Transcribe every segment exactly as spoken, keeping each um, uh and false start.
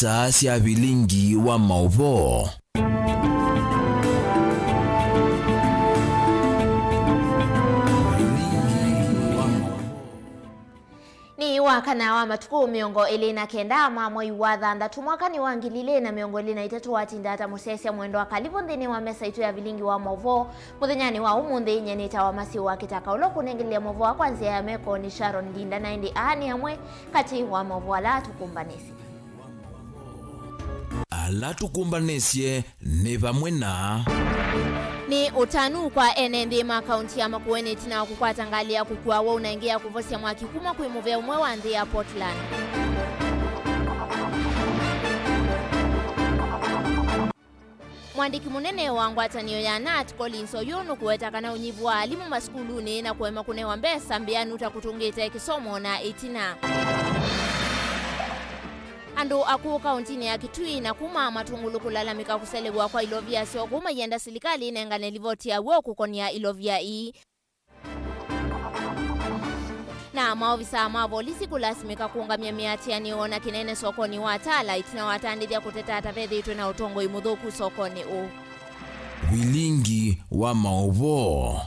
Star sya vilingi wa maũvoo. Vilingi wa maũvoo. Nĩ wakana wa matukũ mĩongo ĩlĩ na kenda ma mwei wa thanthatũ, mwakanĩ wa ngili ilĩ na mĩongo ĩlĩ na itatũ, watinda ata mũsyaĩĩsya mwendwa? Karibu nthĩnĩ wa mesa itũ ya vilingi wa maũvoo. Mũthenyanĩ wa ũmũnthĩ, nyie nĩtawa Masiu wa Kĩtaka, ũla ũkũnengelea maũvoo kwa nzĩa ya meko nĩ Sharon Ndinda, na ĩndĩ aa nĩ amwe katĩ wa maũvoo ala tũkũmbanĩsye. Ala tũkũmbanĩsye nĩ vamwe na. Nĩ ũtanu kwa ene nthĩ ma kaunti ya Makueni ĩtina wa kũkwata ngalĩ ya kũkua wau na ĩngĩ ya kũvosya mwaki kuma kwĩ mũvea ũmwe wa nthĩ ya Portland. Mwandĩki mũnene wa ngwatanĩo ya nat, Collins Oyuu, nũkũweta kana ũnyivu wa alimũ masukulunĩ na kũema kũnewa mbesa mbĩanu ta kũtũngĩte kĩsomo na ĩtina. Andũ akũũ kauntinĩ ya Kitui na kuma Matungulu kũlalamĩka kũselew'a kwa ilovia syoo, kũu maienda silikalĩ ĩnengane livoti ya w'o kũkonia ilovia ii. Na maovisaa ma volisi kũlasimĩka kũũngamya mĩatĩanĩo na kĩnene sokonĩ wa Tala ĩtina wa atandĩthya kũteta ata vethĩĩtwe na ũtongoi mũthũku sokonĩ ũũ. Vilingi wa maũvoo.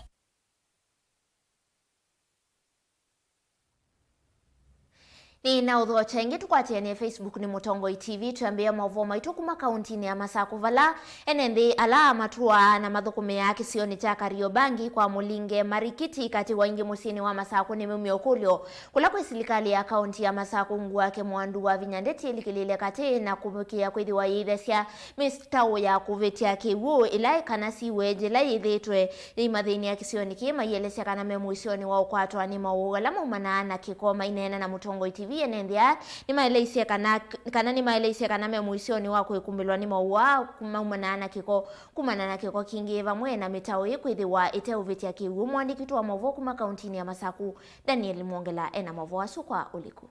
Nĩ na ũthokya ĩngĩ tũkwatĩanĩe Facebook nĩ Mũtongoi T V, twĩambĩĩa maũvoo maitũ kuma kauntinĩ ya Masakũ, vala ene nthĩ ala matũaa na mathũkũmĩaa kĩsionĩ kya Kariobangi kwa Mũlinge Marikiti katĩ wa ingĩ mũsyĩnĩ wa Masakũ nĩmeumya ũkũlyo kũla kwĩ silikalĩ ya kaunti ya Masakũ ungu wake Mwandu Wavinya ndeti ĩlikĩlĩĩle katĩ na kũvikĩĩa kwĩthĩwa yĩithesya mĩtaũ ya kũvĩtya kĩw'ũ ĩla ĩ kana sewage ĩla yĩthĩĩtwe yĩimathĩnĩa kĩsionĩ kĩĩ, maielesya kana me mũisyonĩ wa ũkwatwa nĩ mawau ala maumanaa na kĩko. Maineena na Mũtongoi T V, ene nthĩ aa nĩmaeleisye kana, kana nĩmaeleisye kana me mũisyonĩ wa kwĩkumbĩlwa nĩ mawau aa maumanaa na kĩko, kumana na kĩko kingĩ vamwe na mĩtaũ ĩĩ kwĩthĩwa ĩteũvĩtya kĩw'ũ. Mũandĩki witũ wa maũvoo kuma kauntinĩ ya Masakũ, Daniel Mwongela, ena maũvoo asu kwa ũliku.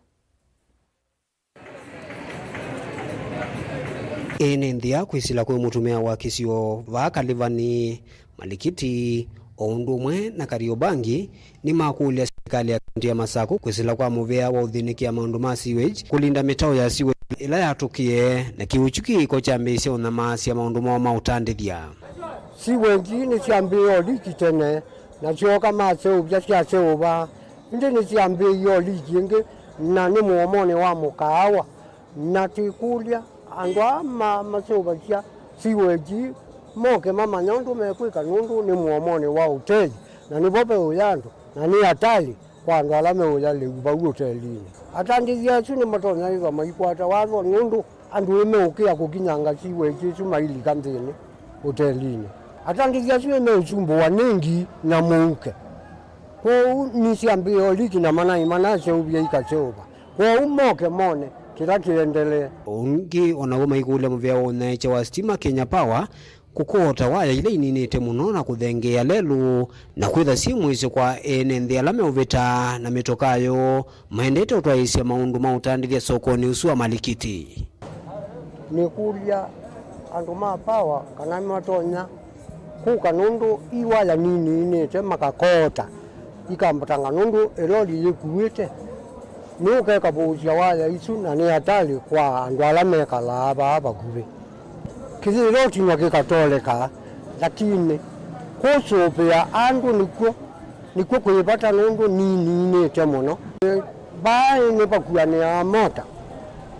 Ĩĩ nĩ nthĩa kwĩsĩla kwĩ mũtumĩa wa kĩsio vaa Kalivani Malikiti, o ũndũ ũmwe na Kariobangi, nĩmakũlya silikalĩ ya kaunti ya Masakũ kwĩsĩla kwa mũvea wa ũthĩnĩkĩa maũndũ ma sewage, kũlinda mĩtaũ ya sewage ĩla yatũkĩe, na kĩw'ũ kyu kĩko kyambĩĩsya ũnyamaasya maũndũ moo ma ũtandĩthya. Sewage nĩsyambĩĩe o liki tene, na syooka maseũvya syaseũva, ĩndĩ nĩsyambĩĩie o liki ĩngĩ, na nĩ mũomonĩ wa mũkaawa. Na twĩkũlya andũ aa ma-, maseũvasya sewage moke mamanya ũndũ mekwĩka, nũndũ nĩ mũomonĩ wa ũteli, na nĩvo veũya andũ, na nĩ atali kwa andũ ala meũya lĩu vau ũtelinĩ. Atandĩthya asu nĩmatonya ĩthwa maikwata watho, nũndũ andũ ĩmeũkĩa kũkinyanga sewage ĩsu mailika nthĩnĩ ũtelinĩ. Atandĩthya asu ĩmeũsumbũwa nĩ ngi na mũuke. Kwoou nĩsyambĩĩe o liki na manai manaseũvya ikaseũva. Kwoou moke mone kĩla kĩendelee. Ũngĩ o naw'o maikũlya mũvea wa ũnyaĩĩkya wa sitima Kenya Power kũkota waya ila ininĩte mũno na kũthengeea lelũ, na kwĩtha syĩ mũisyo kwa ene nthĩ ala meũvĩta na mĩtokaa yoo maendete ũtwaĩĩsya maũndũ ma ũtandĩthya sokonĩ ũsu wa Malikiti. Nĩkũlya andũ ma Power kana nĩmatonya kũka, nũndũ i waya nininĩte makakoota ikambatanga, nũndũ ĩloli yĩkuĩte nĩũka ĩkavũũsya waya isu, na nĩ atali kwa andũ ala mekalaa vaa vakuvĩ. Kĩyĩĩlo tinwa kĩkatoleka, lakini kũsũvĩa andũ nĩkw'o, nĩkw'o kwĩ vata, nũndũ nininĩte mũno. Vaa nĩvakuanĩaa mota,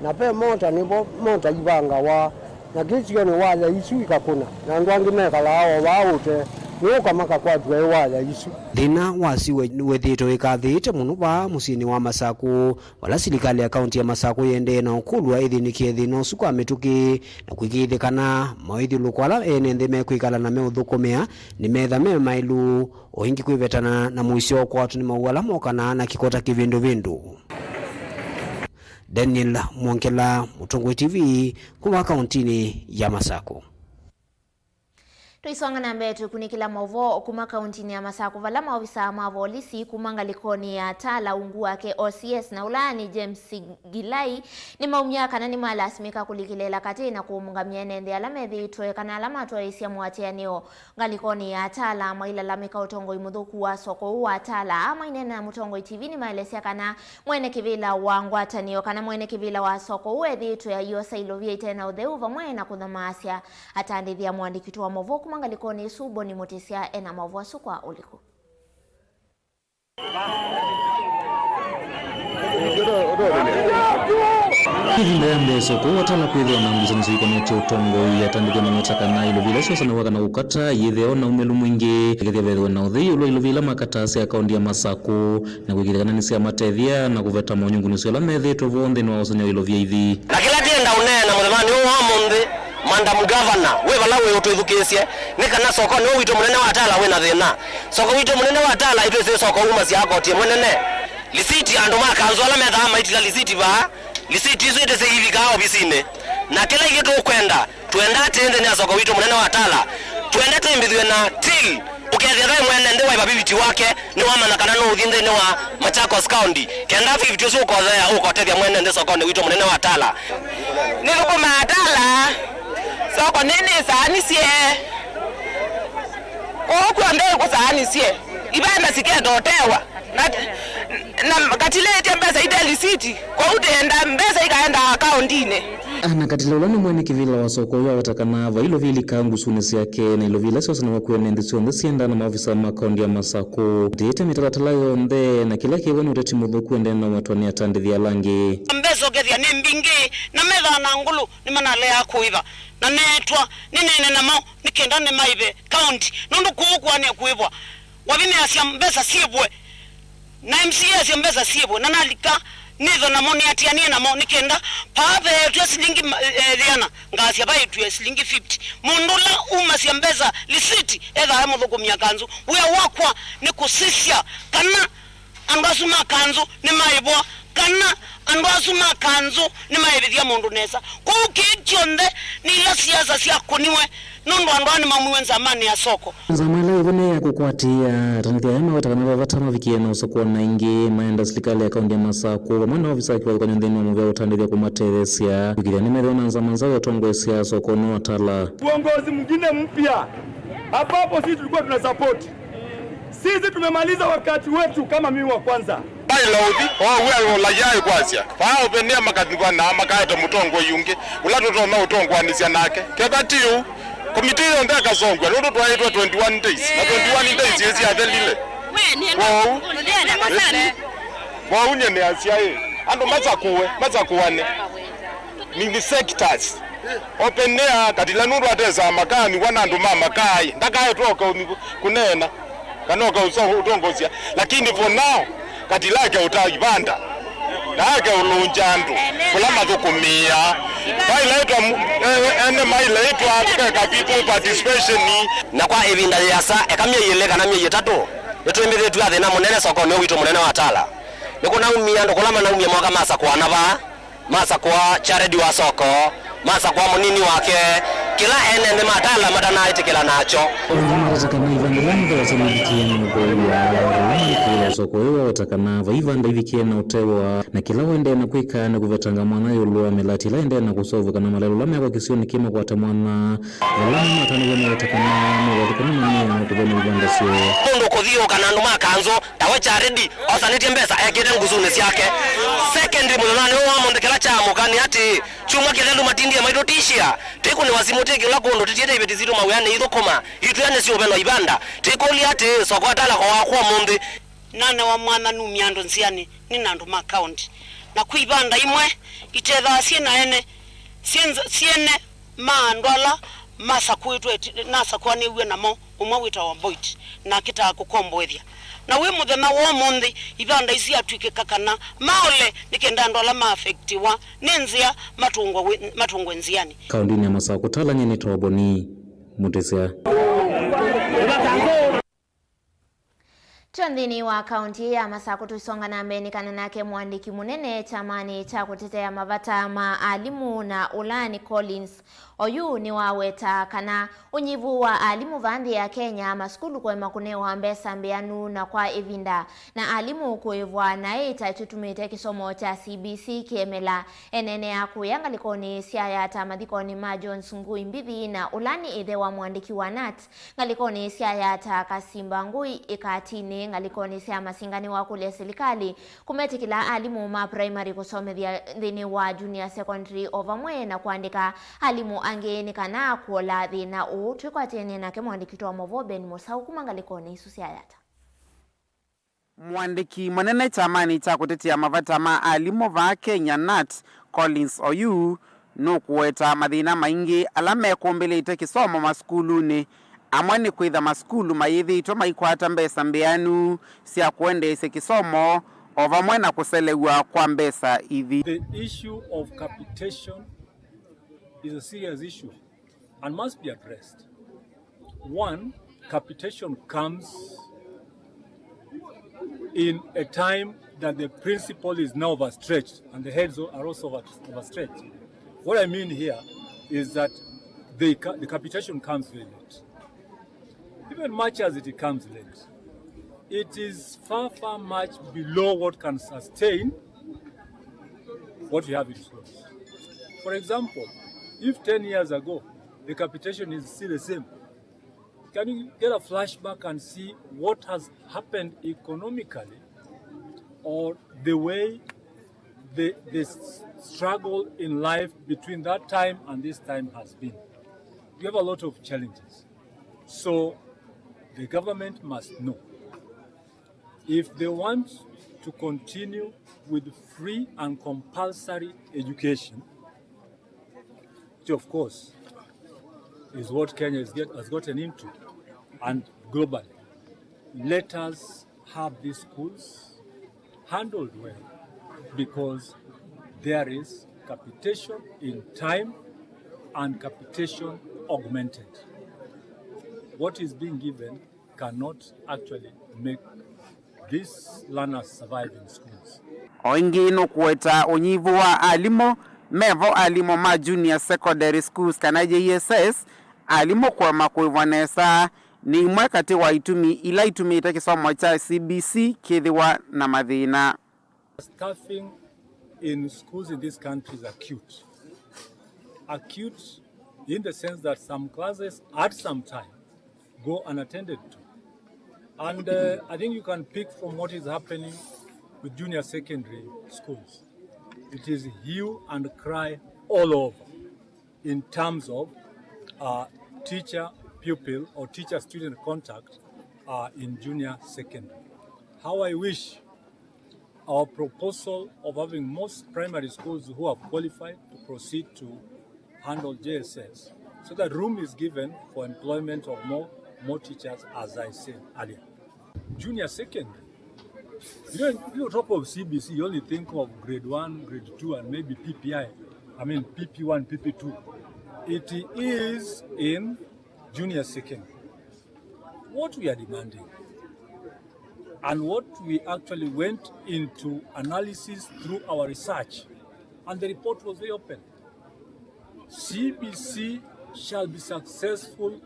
na ve mota nĩvo mota ivangawa, na kĩsionĩ waya isu ikakũna, na andũ angĩ mekalaa o vaa ũtee, nĩũka makakwatw'a ĩ waya isu. Thĩna wa sewage nĩwĩthĩĩtwe wĩkathĩĩte mũno vaa mũsyĩnĩ wa Masakũ, vala silikalĩ ya kaunti ya Masakũ yĩendee na ũkũlw'a ĩthĩnĩkĩe thĩna ũsu kwa mĩtũkĩ, na kũĩkĩĩthya kana mawĩthyũlũko ala ene nthĩ mekwĩkala na meũthũkũmĩa nĩmetha me maĩlu, o ĩngĩ kwĩvetana na mũisyo wa ũkwatwa nĩ mawau ala mokanaa na kĩko ta kĩvĩndũvĩndũ. Daniel Mwongela, Mũtongoi T V, kuma kauntinĩ ya Masakũ. Tũisonga na mbee, tũkunĩkĩla maũvoo kuma kauntinĩ ya Masakũ, vala maovisaa ma volisi kuma ngalĩkonĩ ya Tala, ungu wake O C S na ũla nĩ James Gilai, nĩmaumya kana nĩmalasimĩka kũlikĩlĩĩla katĩ na kũũngamya ene nthĩ ala methĩĩtwe kana ala matwaĩĩsya mũatĩanĩo ngalĩkonĩ ya Tala, mailalamĩka ũtongoi mũthũku wa soko ũũ wa Tala. Aa maineena na Mũtongoi T V nĩmaelesya kana mwene kĩvĩla wa ngwatanĩo kana mwene kĩvĩla wa soko ũũ ethĩĩtwe aiosa ilovia ite na ũtheu vamwe na kũthamaasya atandĩthya. Mũandĩki witũ wa maũvoo kuma ngalĩkonĩ ĩsu, Boni Mũtĩsya, ena maũvoo asu kwa ũliku. Ĩvinda ya mbee soko ũũ wa Tala kwĩthĩwa na ngusanĩsyo ikonetye ũtongoi, atandĩthya mameta kana ilovia ila syosanĩw'a kana kũkata iyĩthĩawa na ũmĩlu mwingĩ, ĩkethĩa vethĩwe na ũthei ĩũlũ wa ilovia ila makataa sya kaunti ya Masakũ, na kũĩkĩĩthya kana nĩsyamatethya na kũveta monyungunyĩsyo ala methĩĩtwe vo nthĩnĩ wa ũsany'a wa ilovia ithi. Na kĩla ndĩenda ũneena mũthenyanĩ ũũ wa ũmũnthĩ, Madam Governor, wĩ vala wĩ ũtwĩthukĩĩsye, nĩ kana sokonĩ ũũ witũ mũnene wa Tala wĩ na thĩna. Soko witũ mũnene wa Tala ĩtwĩsĩ soko umasya koti ĩmwe nene. Lisiti, andũ ma kanzũ ala methaa maitila lisiti vaa, lisiti isu ĩtĩsĩ ivikaa ovisinĩ. Na kĩla ithyĩ tũkwenda, twenda atĩ nthĩnĩ ya soko witũ mũnene wa Tala, twenda twĩmbĩthw'e na till, ũkethĩa ve mwene nthĩ wa ivaviviti wake, nĩwamanya kana nũũthi nthĩnĩ wa Machakos County, kenda fifty ũsu ũkothea ũkotethya mwene nthĩ sokonĩ witũ mũnene wa Tala. Nĩthũkũmaa Tala, soko nĩnĩsaanisye, kũu kw'onthe ĩkũsaanisye, ivanda siketotewa, na, na katilĩtye mbesa ite lisiti, kwoou tĩenda mbesa ikaenda akaũndinĩ. Ana Katila ũla nĩ mwene kĩvĩla wa soko ũyũ aweta kana vai ilovia ilikaa ngusunĩ syake, na ilovia ila syosanĩw'a kwĩ ene nthĩ syonthe syendaa na maovisa ma kaunti ya Masakũ. Atĩĩte mĩtalatala yonthe na kĩla kĩw'a nĩ ũteti mũthũku ũendee na ũwetwa nĩ atandĩthya ala angĩ. Mbesa ũkethĩa nĩ mbingĩ, na methaa na ngũlũ nĩmanaleaa kũĩva, na neetwa nĩneene namo nĩ kenda nĩmaĩve kaunti, nũndũ kũu kũanĩe kũĩvwa. Wavimeasya mbesa syĩvwe, na M C A asya mbesa syĩvwe, na nalika nĩthwe namo, nĩatianie namo, nĩ kenda paa veetw'e silingi ma-, eh, ĩana, ngasya vaĩtw'e silingi fifty. Mũndũ ũla umasya mbesa lisiti ethaa e mũthũkũmi wa kanzũ. Wĩa wakwa nĩ kũsisya kana andũ asu ma kanzũ nĩmaĩvwa, kana andũ asu ma kanzũ nĩmaĩvĩthya mũndũ nesa. Kwoou kĩĩ kyonthe nĩ ila siasa syakũniwe, nũndũ andũ aa nĩmaumiwe nzamanĩ ya soko. Nzama ĩla ĩvo nĩ ya kũkwatĩĩa. Atandĩthya aya maweta kana ve vata mavikĩe na ũsakũani ĩngĩ, maenda silikalĩ ya kaunti ya Masakũ vamwe na ovisa ya kĩvathũkany'o nthĩnĩ wa mũvĩa ũtandĩthya kũmatetheesya kwĩkĩĩthya nĩmethĩwa na nzama nzaũ ya ũtongoesya soko ũũ wa Tala. Uongozi mwingine mpya, ambapo sisi tulikuwa tuna support. Sisi tumemaliza wakati wetu kama mimi wa kwanza. Baila ũthi, o wĩa ũla yaĩ kwasya, vaa ũvenea makathĩwa na makaete mũtongoi ũngĩ, ũla tũtonya ũtongoanĩsya nake. Kethwa ti ũu, komitee yonthe ĩkasongw'a, nũndũ twaĩtwe twenty-one days, na twenty-one days ĩsyathelile. Kwoou, kwoou nyie nĩasya ĩ, andũ masakũe, masakũane. Nĩ, nĩ sectors. Open air, Katila nũndũ atesaa makaanĩw'a na andũ ma makaĩ, ndakaetwe oka ũthi kũneena, kana oka ũsa-, ũtongosya. Lakini for now, Katila ake ũta ivanda, na ake ũlũngya andũ kũla mathũkũmĩaa. Mailaĩtwa mu-, eh, ene mailaĩtwa tũkeka people participation. Na kwa ĩvinda yĩasa, eka myei ĩlĩ kana myei ĩtatũ, nĩtwĩmbĩthĩtw'e athĩna mũnene sokonĩ ũũ witũ mũnene wa Tala. Nĩkũnaumie andũ kũla manaumie moka masakũana vaa. Masakũa Charity wa soko, masakũa mũnini wake, kĩla ene nthĩ ma Tala matanaĩtĩkĩla nakyo. Onthe matata kana ivanda ĩla mũthee wasya nĩvikĩe na mũtheu wa vala nĩkwĩla soko ĩyo waweta kana vai ivanda ivikĩe na ũtewa, na kĩla ũendee na kwĩka nĩ kũvetanga mwanya ĩũlũ wa mĩlatĩ ĩla ĩendee na kũseũvw'a kana malaĩlo ala meakwa kĩsionĩ kĩĩ makwate mwanya. Vala nĩmatanĩw'e maweta kana mevathũkany'a manea kũthemya ivanda syoo. Mũndũ kũthiũũka na andũ ma kanzũ, tawe Charity osanĩtye mbesa ekĩte ngusunĩ syake. Secondly, mũthenyanĩ ũũ wa ũmũnthĩ kĩla kyaamũka nĩ atĩ, kyumwa kĩthelu matindie maitũtishĩa, twĩkũnĩwa simũ twĩ kĩla kũndũ, tũtiĩte iveti sitũ mawĩanĩ ithũkũma, itwĩa nĩ syũveno ivanda. Twĩkũlya atĩ, soko wa Tala ko wakwa ũmũnthĩ? Nanewa mwanya numye andũ nzĩanĩ, nĩ na andũ ma kaũnti. Na kwĩ ivanda imwe itethaa syĩ na ene, syĩ nza-, syene ma andũ ala masakũĩtwe, nasakũanĩw'e namo, ũmwe wĩtawa Boyd, na akĩtaa kũkomboethya. Na wĩ mũthenya wa ũmũnthĩ, ivanda isu iatw'ĩkĩka kana maole nĩ kenda andũ ala maaffectiwa nĩ nzĩa matũngwe wĩ-, matũngwe nzĩanĩ. Kaũndĩnĩ ya Masakũ, Tala, nyie nĩtawa Boni Mũtĩsya. Tyo nthĩnĩ wa kaũntĩ ya Masakũ, tũisonga na mbee nĩ kana nake mũandĩki mũnene kyamanĩ kya kũtetea mavata ma alimũ na ũla nĩ Collins Oyu nĩwawetaa kana ũnyivu wa alimũ vaa nthĩ ya Kenya, masukulu kũema kũnewa mbesa mbĩanu na kwa ĩvinda, na alimũ kũĩvwa naĩ ta kĩtumĩte kĩsomo kya C B C kĩemela. Eneenea kũya ngalĩkonĩ sya Yatta mathikonĩ ma Jones Ngui Mbithi, na ũla nĩ ĩthe wa mũandĩki wa nat ngalĩkonĩ sya Yatta Kasimba Ngui, ĩkatinĩ ngalĩkonĩ sya Masinga nĩwakũlya silikalĩ kũmetĩkĩla alimũ ma primary kũsomethya nthĩnĩ wa junior secondary o vamwe na kũandĩka alimũ angĩ nĩ kana kũola thĩna ũũ. Twĩkwatĩanĩa nake mũandĩki witũ wa maũvoo Ben Mũsaũ kuma ngalĩkonĩ isu sya Yatta. Mũandĩki mũnene kyamanĩ kya kũtetea mavata ma alimũ vaa Kenya nat Collins Oyuu nũkũweta mathĩna maingĩ ala mekũmbĩlĩte kĩsomo masukulunĩ. Amwe nĩ kwĩtha masukulu mayĩthĩĩtwe maikwata mbesa mbĩanu sya kũendeesya kĩsomo, o vamwe na kũselew'a kwa mbesa ithi. The issue of capitation is a serious issue and must be addressed. One, capitation comes in a time that the principal is now overstretched and the heads are also over-, overstretched. What I mean here is that they ca-, the capitation comes very late. Even much as it comes late, it is far, far much below what can sustain what we have in schools. For example, if ten years ago the capitation is still the same, can you get a flashback and see what has happened economically or the way the, the s-, struggle in life between that time and this time has been? We have a lot of challenges. So the government must know if they want to continue with free and compulsory education, which of course is what Kenya is get, has gotten into, and globally, let us have these schools handled well, because there is capitation in time and capitation augmented. What is being given cannot actually make these learners survive in schools. O ĩngĩ nũkũweta ũnyivu wa alimũ. Mevo alimũ ma junior secondary schools kana J S S, alimũ kũema kũĩvwa nesa nĩ imwe katĩ wa itumi ila itumĩte kĩsomo kya C B C kĩthĩwa na mathĩna. Staffing in schools in this country is acute. Acute in the sense that some classes at some time go unattended to. And uh, I think you can pick from what is happening with junior secondary schools. It is hue and cry all over in terms of uh, teacher pupil or teacher student contact uh, in junior secondary. How I wish our proposal of having most primary schools who have qualified to proceed to handle J S S, so that room is given for employment of more, more teachers, as I said earlier. Junior secondary, you know, you talk of C B C, you only think of grade one, grade two, and maybe P P I, I mean P P one, P P two. It is in junior secondary. What we are demanding and what we actually went into analysis through our research, and the report was very open. C B C shall be successful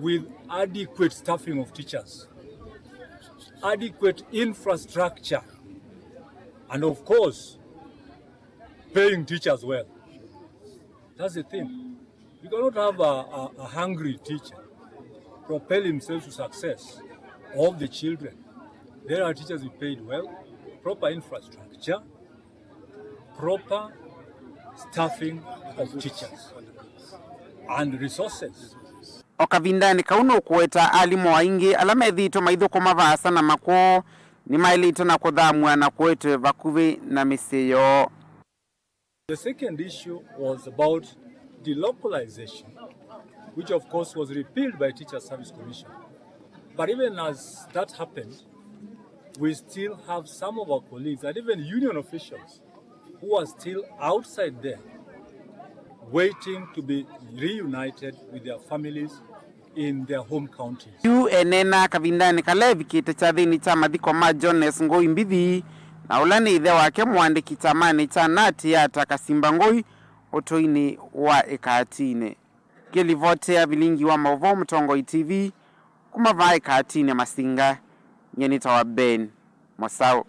with adequate staffing of teachers, adequate infrastructure, and of course, paying teachers well. That's the thing. You cannot have a, a, a hungry teacher propel himself to success of the children. There are teachers who paid well, proper infrastructure, proper staffing of teachers and resources. O kavindanĩ kau nũkũweta alimũ aingĩ ala methĩĩtwe maithũkũma vaasa na makw'ũ nĩmaĩlĩte na kũthamw'a na kũetwe vakuvĩ na mĩsyĩ yoo. The second issue was about delocalization, which of course was repealed by Teachers Service Commission. But even as that happened, we still have some of our colleagues and even union officials who are still outside there waiting to be reunited with their families in their home counties. Yu eneena kavindanĩ kala evikĩte kyathĩnĩ kya mathiko ma Jones Ngũi Mbithi, na ũla nĩ ĩthe wake mũandĩki kyamanĩ kya nat Yatta Kasimba Ngũi ũtũinĩ wa ĩkatinĩ. Kĩlivoti ya vilingi wa maũvoo Mũtongoi T V, kuma vaa ĩkatinĩ Masinga, nyie nĩtawa Ben Mosau.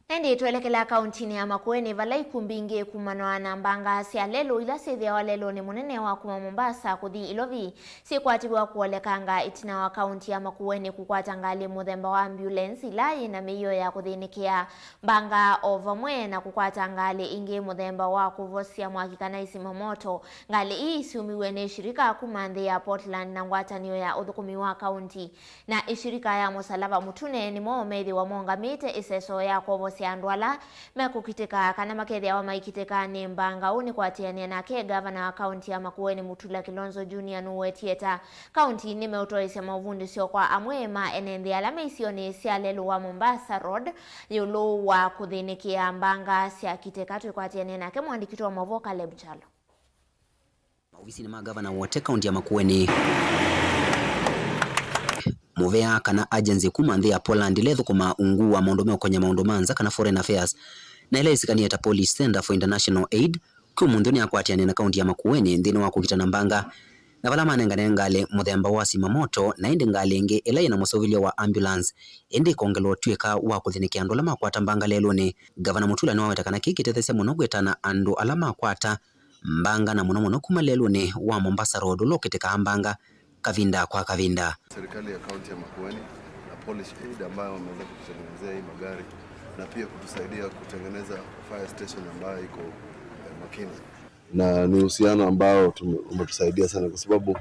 Na ĩndĩ twelekela kauntinĩ ya Makueni, vala ikumbi ingĩ ikumanwa na mbanga sya lelũ ila syĩthĩawa lelũnĩ mũnene wa kuma Mombasa kũthi Ilovi syĩkwatĩw'a kũolekanga ĩtina wa kaunti ya Makueni kũkwata ngalĩ mũthemba wa ambulance ila yĩ na mĩio ya kũthĩnĩkĩa mbanga, o vamwe na kũkwata ngalĩ ingĩ mũthemba wa kũvosya mwaki kana isima moto. Ngalĩ ii syumiw'e nĩ shirika kuma nthĩ ya Portland na ngwatanĩo ya ũthũkũmi wa kaunti. Na ĩshirika ya Mũsalaba Mũtune nĩmo methĩwa mongamĩte ĩseso ya kwovosya andũ ala mekũkitĩka kana makethĩawa maikitĩka nĩ mbanga. Ũũ nĩ kũatĩanĩa nake ngavana wa kaunti ya Makueni Mutula Kilonzo Junior nũwetie ta kaunti nĩmeũtwaĩsya maũvundĩsyo kwa amwe ma ene nthĩ ala me isionĩ sya lelũ wa Mombasa Road ĩũlũ wa kũthĩnĩkĩa mbanga sya kitĩka. Twĩkwatĩanĩa nake mũandĩki witũ wa maũvoo Caleb Kyalo. Maovisinĩ ma ngavana wote kaunti ya Makueni, mũvea kana agency kuma nthĩ ya Poland ĩla ĩthũkũmaa ungu wa maũndũ meũkonya maũndũ ma nza kana foreign affairs, na ĩla ĩsikanie ta Polish Centre for International Aid, kwĩ ũmũnthĩ nĩyakwatĩanĩa na kaunti ya Makueni nthĩnĩ wa kũkitana mbanga, na vala manengane ngalĩ mũthemba wa sima moto, na ĩndĩ ngalĩ ĩngĩ ĩla yĩna mũseũvĩlyo wa ambulance, ĩndĩ ĩkongelwa ũtw'ĩka wa kũthĩnĩkĩa andũ ala makwata mbanga lelũnĩ. Ngavana Mutula nĩwaweta kana kĩĩ kĩtethesya mũno kwĩtana andũ ala makwata mbanga, na mũno mũno kuma lelũnĩ wa Mombasa Road ũla ũkitĩkaa mbanga kavinda kwa kavinda. Serikali ya kaunti ya Makueni na Polish Aid ambayo wameweza kututengenezea hii magari na pia kutusaidia kutengeneza fire station ambayo iko, eh, Makini. Na ni uhusiano ambao tume-, umetusaidia sana kwa sababu,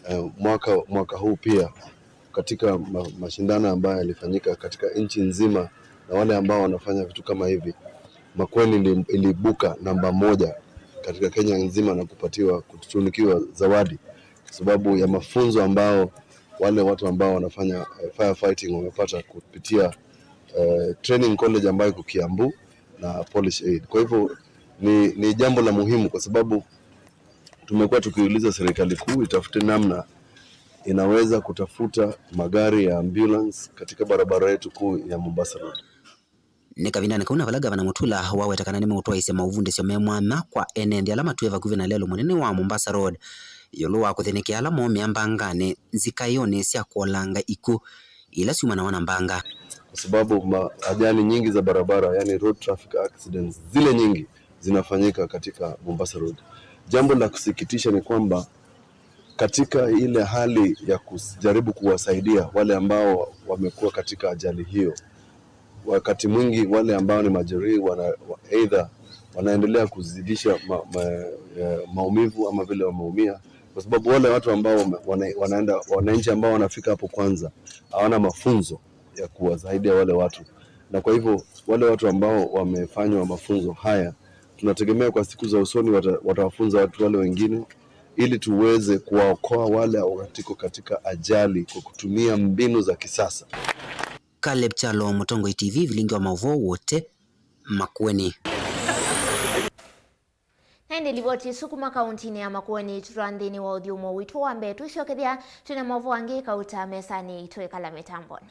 eh, mwaka, mwaka huu pia katika ma-, mashindano ambayo yalifanyika katika nchi nzima na wale ambao wanafanya vitu kama hivi, Makueni ili-, iliibuka namba moja katika Kenya nzima na kupatiwa, kutunikiwa zawadi kwa sababu ya mafunzo ambao wale watu ambao wanafanya, eh, firefighting wamepata kupitia, eh, training college ambayo iko Kiambu na Polish Aid. Kwa hivyo ni, ni jambo la muhimu kwa sababu tumekuwa tukiuliza serikali kuu itafute namna inaweza kutafuta magari ya ambulance katika barabara yetu kuu ya Mombasa Road. Nĩ kavindanĩ kau na vala Ngavana Mutula waweta kana nĩmeũtwaĩsya maũvundĩsyo me mwanya kwa ene nthĩ ala matwĩe vakuvĩ na lelũ mũnene wa Mombasa Road ĩũlũ wa kũthĩnĩkĩa ala maũmĩa mbanganĩ nzikaĩonĩ sya kũolanga ikw'ũ ila syumanawa na mbanga. Kwa sababu ma-, ajali nyingi za barabara, yani road traffic accidents, zile nyingi zinafanyika katika Mombasa Road. Jambo la kusikitisha ni kwamba katika ile hali ya kujaribu kuwasaidia wale ambao wamekuwa katika ajali hiyo, wakati mwingi wale ambao ni majeruhi wana-, wa-, either wanaendelea kuzidisha ma-, ma-, eh, maumivu ama vile wameumia, kwa sababu wale watu ambao wame-, wana-, wanaenda, wananchi ambao wanafika hapo kwanza hawana mafunzo ya kuwasaidia wale watu, na kwa hivyo wale watu ambao wamefanywa mafunzo haya, tunategemea kwa siku za usoni wata-, watawafunza watu wale wengine ili tuweze kuwaokoa wale watiko katika ajali kwa kutumia mbinu za kisasa. Caleb Kyalo, Mũtongoi T V, vilingi wa maũvoo wote, Makueni. Na ĩndĩ livoti ĩsu kuma kauntinĩ ya Makueni ĩtũtwaa nthĩnĩ wa ũthyũmũo witũ wa mbee. Twĩsyokethya twĩ na maũvoo angĩ kauta mesanĩ itũ ĩkala mĩtambonĩ.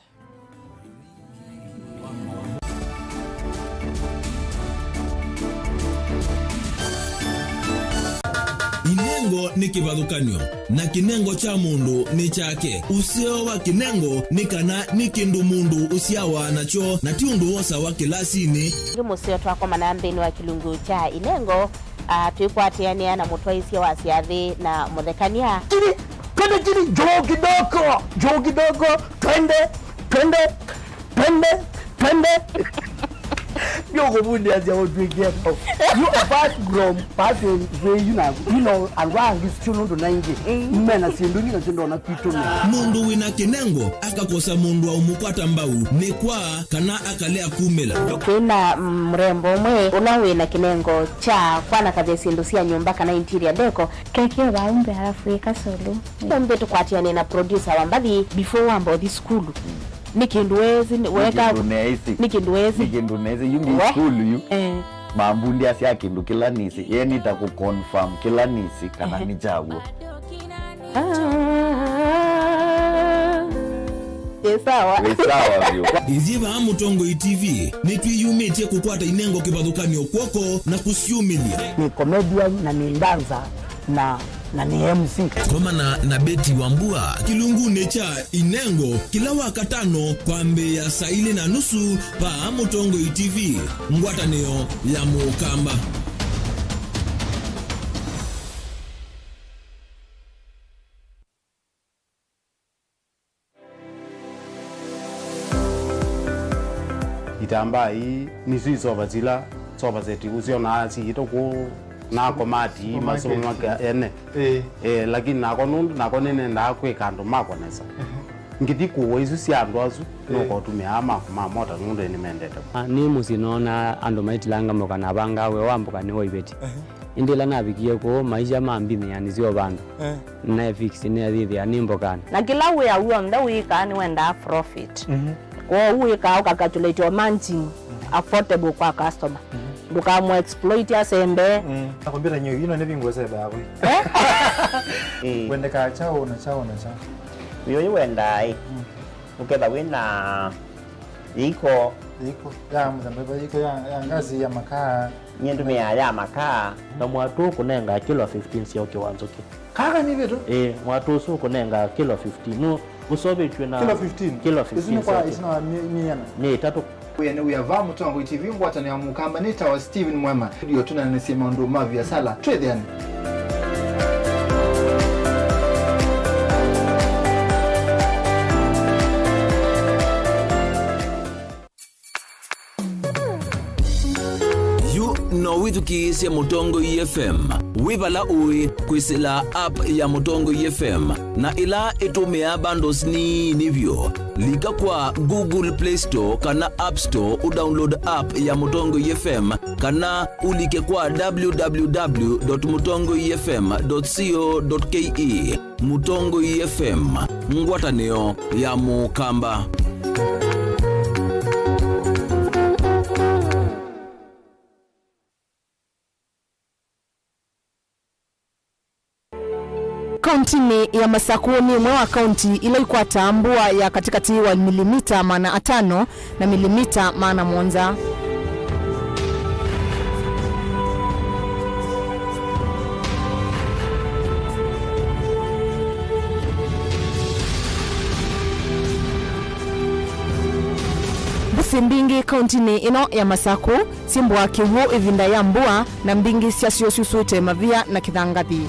Inengo nĩ kĩvathũkany'o, na kĩnengo kya mũndũ nĩ kyake. Ũseo wa kĩnengo nĩ kana nĩ kĩndũ mũndũ ũsyawa nakyo, na ti ũndũ wosawa kĩlasinĩ. Ĩngĩ mũseo twakomana nthĩnĩ wa kĩlungu kya inengo, ah, twĩkwatĩanĩa na mũtwaĩsya wa syathĩ na mũthekany'a. Chini, twende chini, juu kidogo, juu kidogo, twende, twende, twende, twende. Ndio kũvundĩasya ũtwĩkie. You apart from passing way, you know, you know, andũ angĩ sio nũndũ na ingĩ. Mm. Mena syĩndũ ingĩ na syĩndũ ona kwitũ. Mũndũ wĩna kĩnengo akakosa mũndũ wa ũmũkwata mbau nĩ kwa kana akalea kumĩla. Twĩna, mm, mũrembo ũmwe ũla wĩna kĩnengo kya kwanakavya syĩndũ sya nyũmba kana interior decor. Keke waumbe alafu ĩka solo. Ũmbe tũkwatĩane na producer wa mbathi before wamba ũthi sukulu. Nĩ kĩndũ wezi, nĩ weka, kĩndũ neĩsĩ. Nĩ kĩndũ wezi. Nĩ kĩndũ neĩsĩ. Yu ngi sukulu yu. Eh. Mambundĩasya kĩndũ kĩla nĩsĩ. Ye nĩta kũ confirm kĩla nĩsĩ kana nĩ kyaw'o. Ah. Ĩ sawa. Wĩ sawa vyũ. Ithyĩ vaa Mũtongoi T V nĩtwĩyumĩtye kũkwata inengo kĩvathũkany'o kw'oko na kũsyumĩlya. Nĩ comedian na nĩ dancer na Na nĩ M C. Komana na Betty Wambua kĩlungunĩ kya Inengo kĩla Wakatano kwambĩĩa saa ilĩ na nusu vaa Mũtongoi T V, ngwatanĩo ya Mũkamba. Itambaa ii nĩsyo isova sila sofa set ũsyonaa siĩtwe kũu na komati ii masomo make ene. Ĩĩ. Eh, lakini nakwa nũndũ nakwa nĩnendaa kwĩka andũ makwa nesa. Ngĩthi kũũa isu sya andũ asu, nũkotũmĩaa makwa ma mota nũndũ nĩmendete. Ah, nĩ mũsyĩ noonaa andũ maitilanga mboka na avangaa wĩa wa mboka nĩ wa iveti. Ĩndĩ ĩla navikie kũu, maisha mambinĩanĩsya o vandũ. Eh. Naefix neethĩthĩa nĩ mbokanĩ. Na kĩla wĩa w'onthe wĩkaa nĩwendaa profit. Mhm. Kwoou wĩkaa ũkacalculate o margin affordable kwa customer. Mhm. Ndũkamũ exploit asembe. Mm. Na kompyuta nyo ino nĩ vingu sebe yako. Eh? Eh. Wendeka chao na chao na chao. Wĩũyũ wendaa ĩ. Mm. Ũketha wĩna yĩiko. Yĩiko ya mũthemba, yĩiko ya, ya ngasi ya makaa. Nyie ndũmĩaa ya makaa. Na mwatũ ũkũnenga kilo fifteen sya ũkĩ wa nzũkĩ. Kaka nĩ vitu? Ĩĩ, mwatũ ũsu ũkũnenga kilo fifteen. Nũ ũsovĩtw'e na kilo fifteen? Kilo fifteen. Isu nĩ kwa sya ũkĩ. Isu na mi-, miana. Nĩ ĩtatũ. Wĩa nĩ wĩa va Mũtongoi T V ngwatanĩo ya Mũkamba nĩ tawa Steven Mwema. Ndio tũnanĩsye maũndũ ma viasala. Twĩthĩane. Yu no wĩthukĩĩsye Mũtongoi F M wĩ vala ũĩ kwĩsĩla app ya Mũtongoi F M, na ĩla ĩtũmĩaa bundles nini vyũ. Lika kwa Google Play Store kana App Store ũdownload app ya Mũtongoi F M, kana ũlike kwa w w w dot mũtongoi f m dot co dot k e. Mũtongoi F M, ngwatanĩo ya Mũkamba. Kauntinĩ ya Masakũ nĩ ĩmwe wa kaunti ila ikwataa mbua ya katĩkatĩ wa milimita maana atano na milimita maana mũonza. Mbũsĩ mbingĩ kauntinĩ ĩno ya Masakũ syĩmbũaa kĩw'ũ ĩvinda ya mbua, na mbingĩ syasyo syusũĩte mavia na kĩthangathi.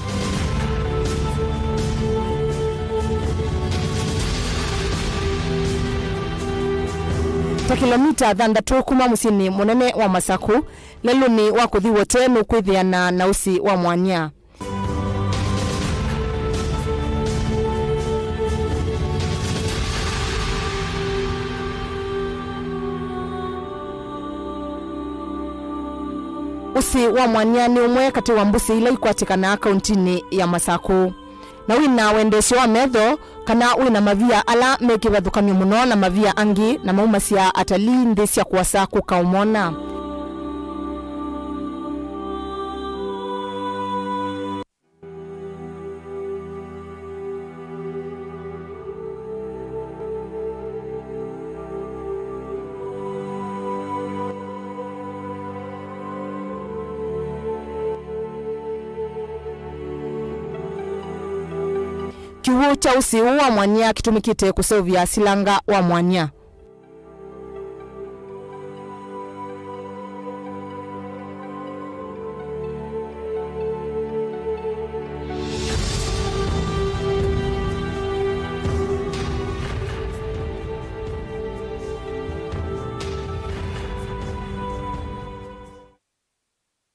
Ta kĩlomita thanthatũ kuma mũsyĩnĩ mũnene wa Masakũ, lelũnĩ wa kũthi Wote nũkwĩthĩana na ũsĩ wa Mwanya. Ũsĩ wa Mwanya nĩ ũmwe katĩ wa mbũsĩ ila ikwatĩkanaa kauntinĩ ya Masakũ. Na wĩna wendesyo wa metho, kana wĩna mavia ala me kĩvathũkany'o mũno na mavia angĩ, na maumasya atalii nthĩ sya kũasa kũka ũmona. Kĩw'ũ kya ũsĩ ũũ wa Mwanya kĩtũmĩkĩte kũseũvya silanga wa Mwanya.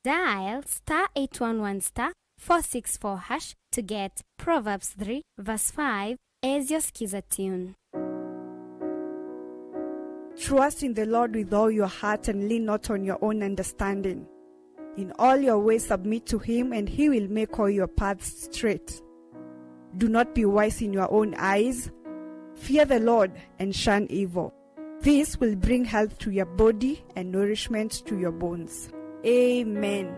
Dial star eight one one star four six four hash to get Proverbs three verse five as your Skiza tune. Trust in the Lord with all your heart and lean not on your own understanding. In all your ways submit to him, and he will make all your paths straight. Do not be wise in your own eyes. Fear the Lord and shun evil. This will bring health to your body and nourishment to your bones. Amen.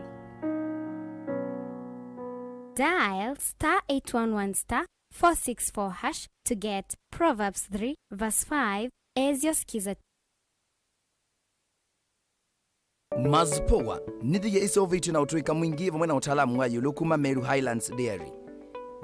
Dial star eight one one star four six four hash to get Proverbs three verse five as your Skiza. Mazipoa nĩ thia iseũvĩtw'e na ũtũĩka mwingĩ vamwe na ũtaalamu wa ĩũlũ kuma Meru Highlands Dairy.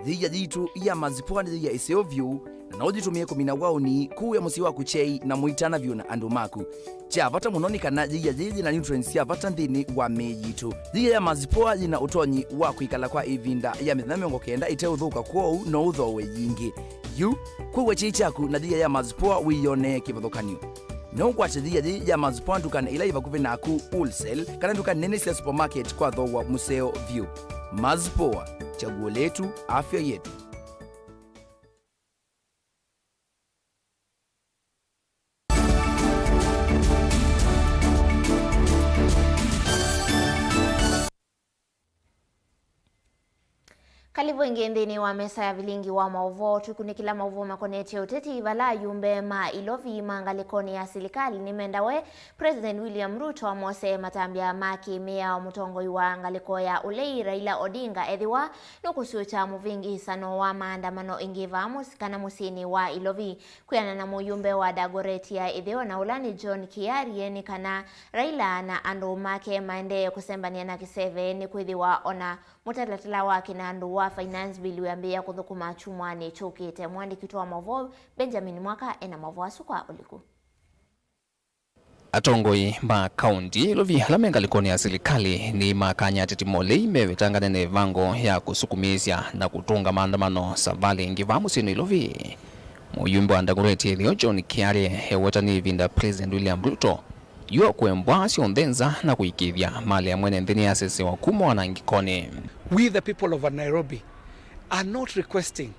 Yĩia yitũ ya Mazipua nĩ yĩia ĩseo vyũ, na no ũyĩtũmĩe kũmina waũni, kũĩa mũsyĩ waku kyei, na mũitana vyũ na andũ maku. Kya vata mũno nĩ kana yĩia yĩĩ yĩ na nutrients sya vata nthĩnĩ wa mĩĩ yitũ. Yĩia ya Mazipua yĩ na ũtonyi wa kwĩkala kwa ĩvinda ya mĩthenya mĩongo kenda ĩteũthũka, kwoou no ũthooe yingĩ. Yu, kũĩa kyei kyaku na yĩia ya Mazipua wĩyonee kĩvathũkany'o. No ũkwate yĩia yĩĩ ya Mazipua ndukanĩ ila yĩ vakuvĩ naku, wholesale, kana nduka nene sya supermarket kwa thooa mũseo vyũ. Mazipua, chaguo letu, afya yetu. Kalĩvu ĩngĩ nthĩnĩ wa mesa ya vilingi wa maũvoo, tũkunĩkĩla maũvoo makonetye ũteti, vala ayumbe ma Ilovi ma ngalĩkonĩ ya silikalĩ nĩmendawe President William Ruto amosee matambya ma kĩ-mĩao mũtongoi wa ngalĩko ya ũlei Raila Odinga ethĩwa nũkũsyũkya mũvĩngĩĩsano wa maandamano ĩngĩ vaa mũs-, kana mũsyĩnĩ wa Ilovi. Kwĩana na mũyumbe wa Dagoretti ya ĩtheo na ũla nĩ John Kiarie, nĩ kana Raila na andũ make maendee kũsembany'a na kĩseve, nĩkwĩthĩwa ona mũtalatala wa kĩnandũ wa Finance Bill wĩambĩĩa kũthũkũma kyumwanĩ kyũkĩte. Mũandĩki witũ wa maũvoo Benjamin Mwaka ena maũvoo asu kwa ũliku. Atongoi ma kaunti ya Ilovi ala me ngalĩkonĩ ya silikalĩ nĩmakany'a ateti ma ũlei mewĩtangane na ĩvango ya kũsukumĩĩsya na kũtũnga maandamano savalĩ ĩngĩ vaa mũsyĩnĩ Ilovi. Mũyumbe wa Dagoretti ya ĩtheo John Kiarie ewetanĩe ĩvinda President William Ruto yu akwembwa syonthe nza na kũĩkĩĩthya malĩ ya mwene nthĩ nĩyasesewa kuma wanangĩkonĩ. We the people of Nairobi are not requesting,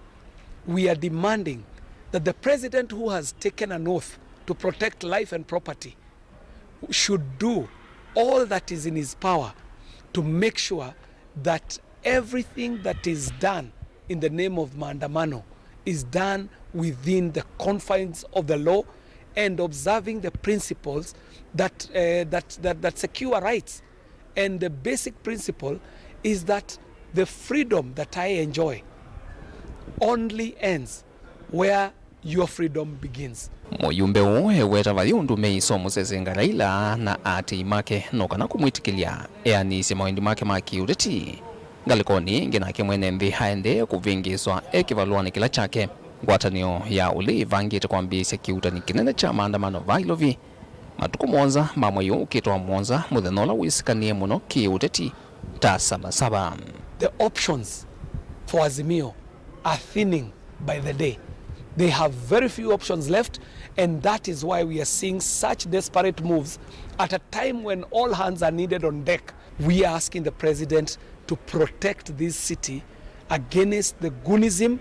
we are demanding that the president who has taken an oath to protect life and property should do all that is in his power to make sure that everything that is done in the name of maandamano is done within the confines of the law and observing the principles that, uh, that, that, that secure rights. And the basic principle is that the freedom that I enjoy only ends where your freedom begins. Mũyumbe ũũ eweta vathi ũndũ meĩsa ũmũsesenga Raila na aatĩĩi make no kana kũmwĩtĩkĩlya eanĩsye mawendi make ma kĩũteti. Ngalĩkonĩ ĩngĩ nake mwene nthĩ aendee kũvĩngĩĩswa e kĩvalũanĩ kĩla kyake. Ngwatanĩo ya ũlei ĩvangĩte kwambĩĩsya kĩuutani kĩnene kya maandamano vaa Ilovi matukũ mũonza ma mwei ũũ ũkĩte wa mũonza, mũthenya ũla wĩsĩkanĩe mũno kĩũteti ta Sabasaba. The options for Azimio are thinning by the day. They have very few options left, and that is why we are seeing such desperate moves at a time when all hands are needed on deck. We are asking the president to protect this city against the goonism,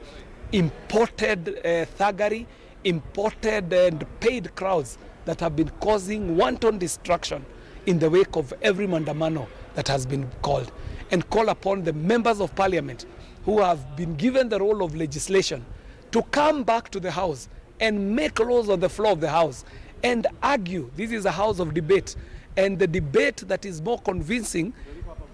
imported, uh, thuggery, imported and paid crowds that have been causing wanton destruction in the wake of every maandamano that has been called, and call upon the members of parliament who have been given the role of legislation to come back to the house and make laws on the floor of the house and argue. This is a house of debate, and the debate that is more convincing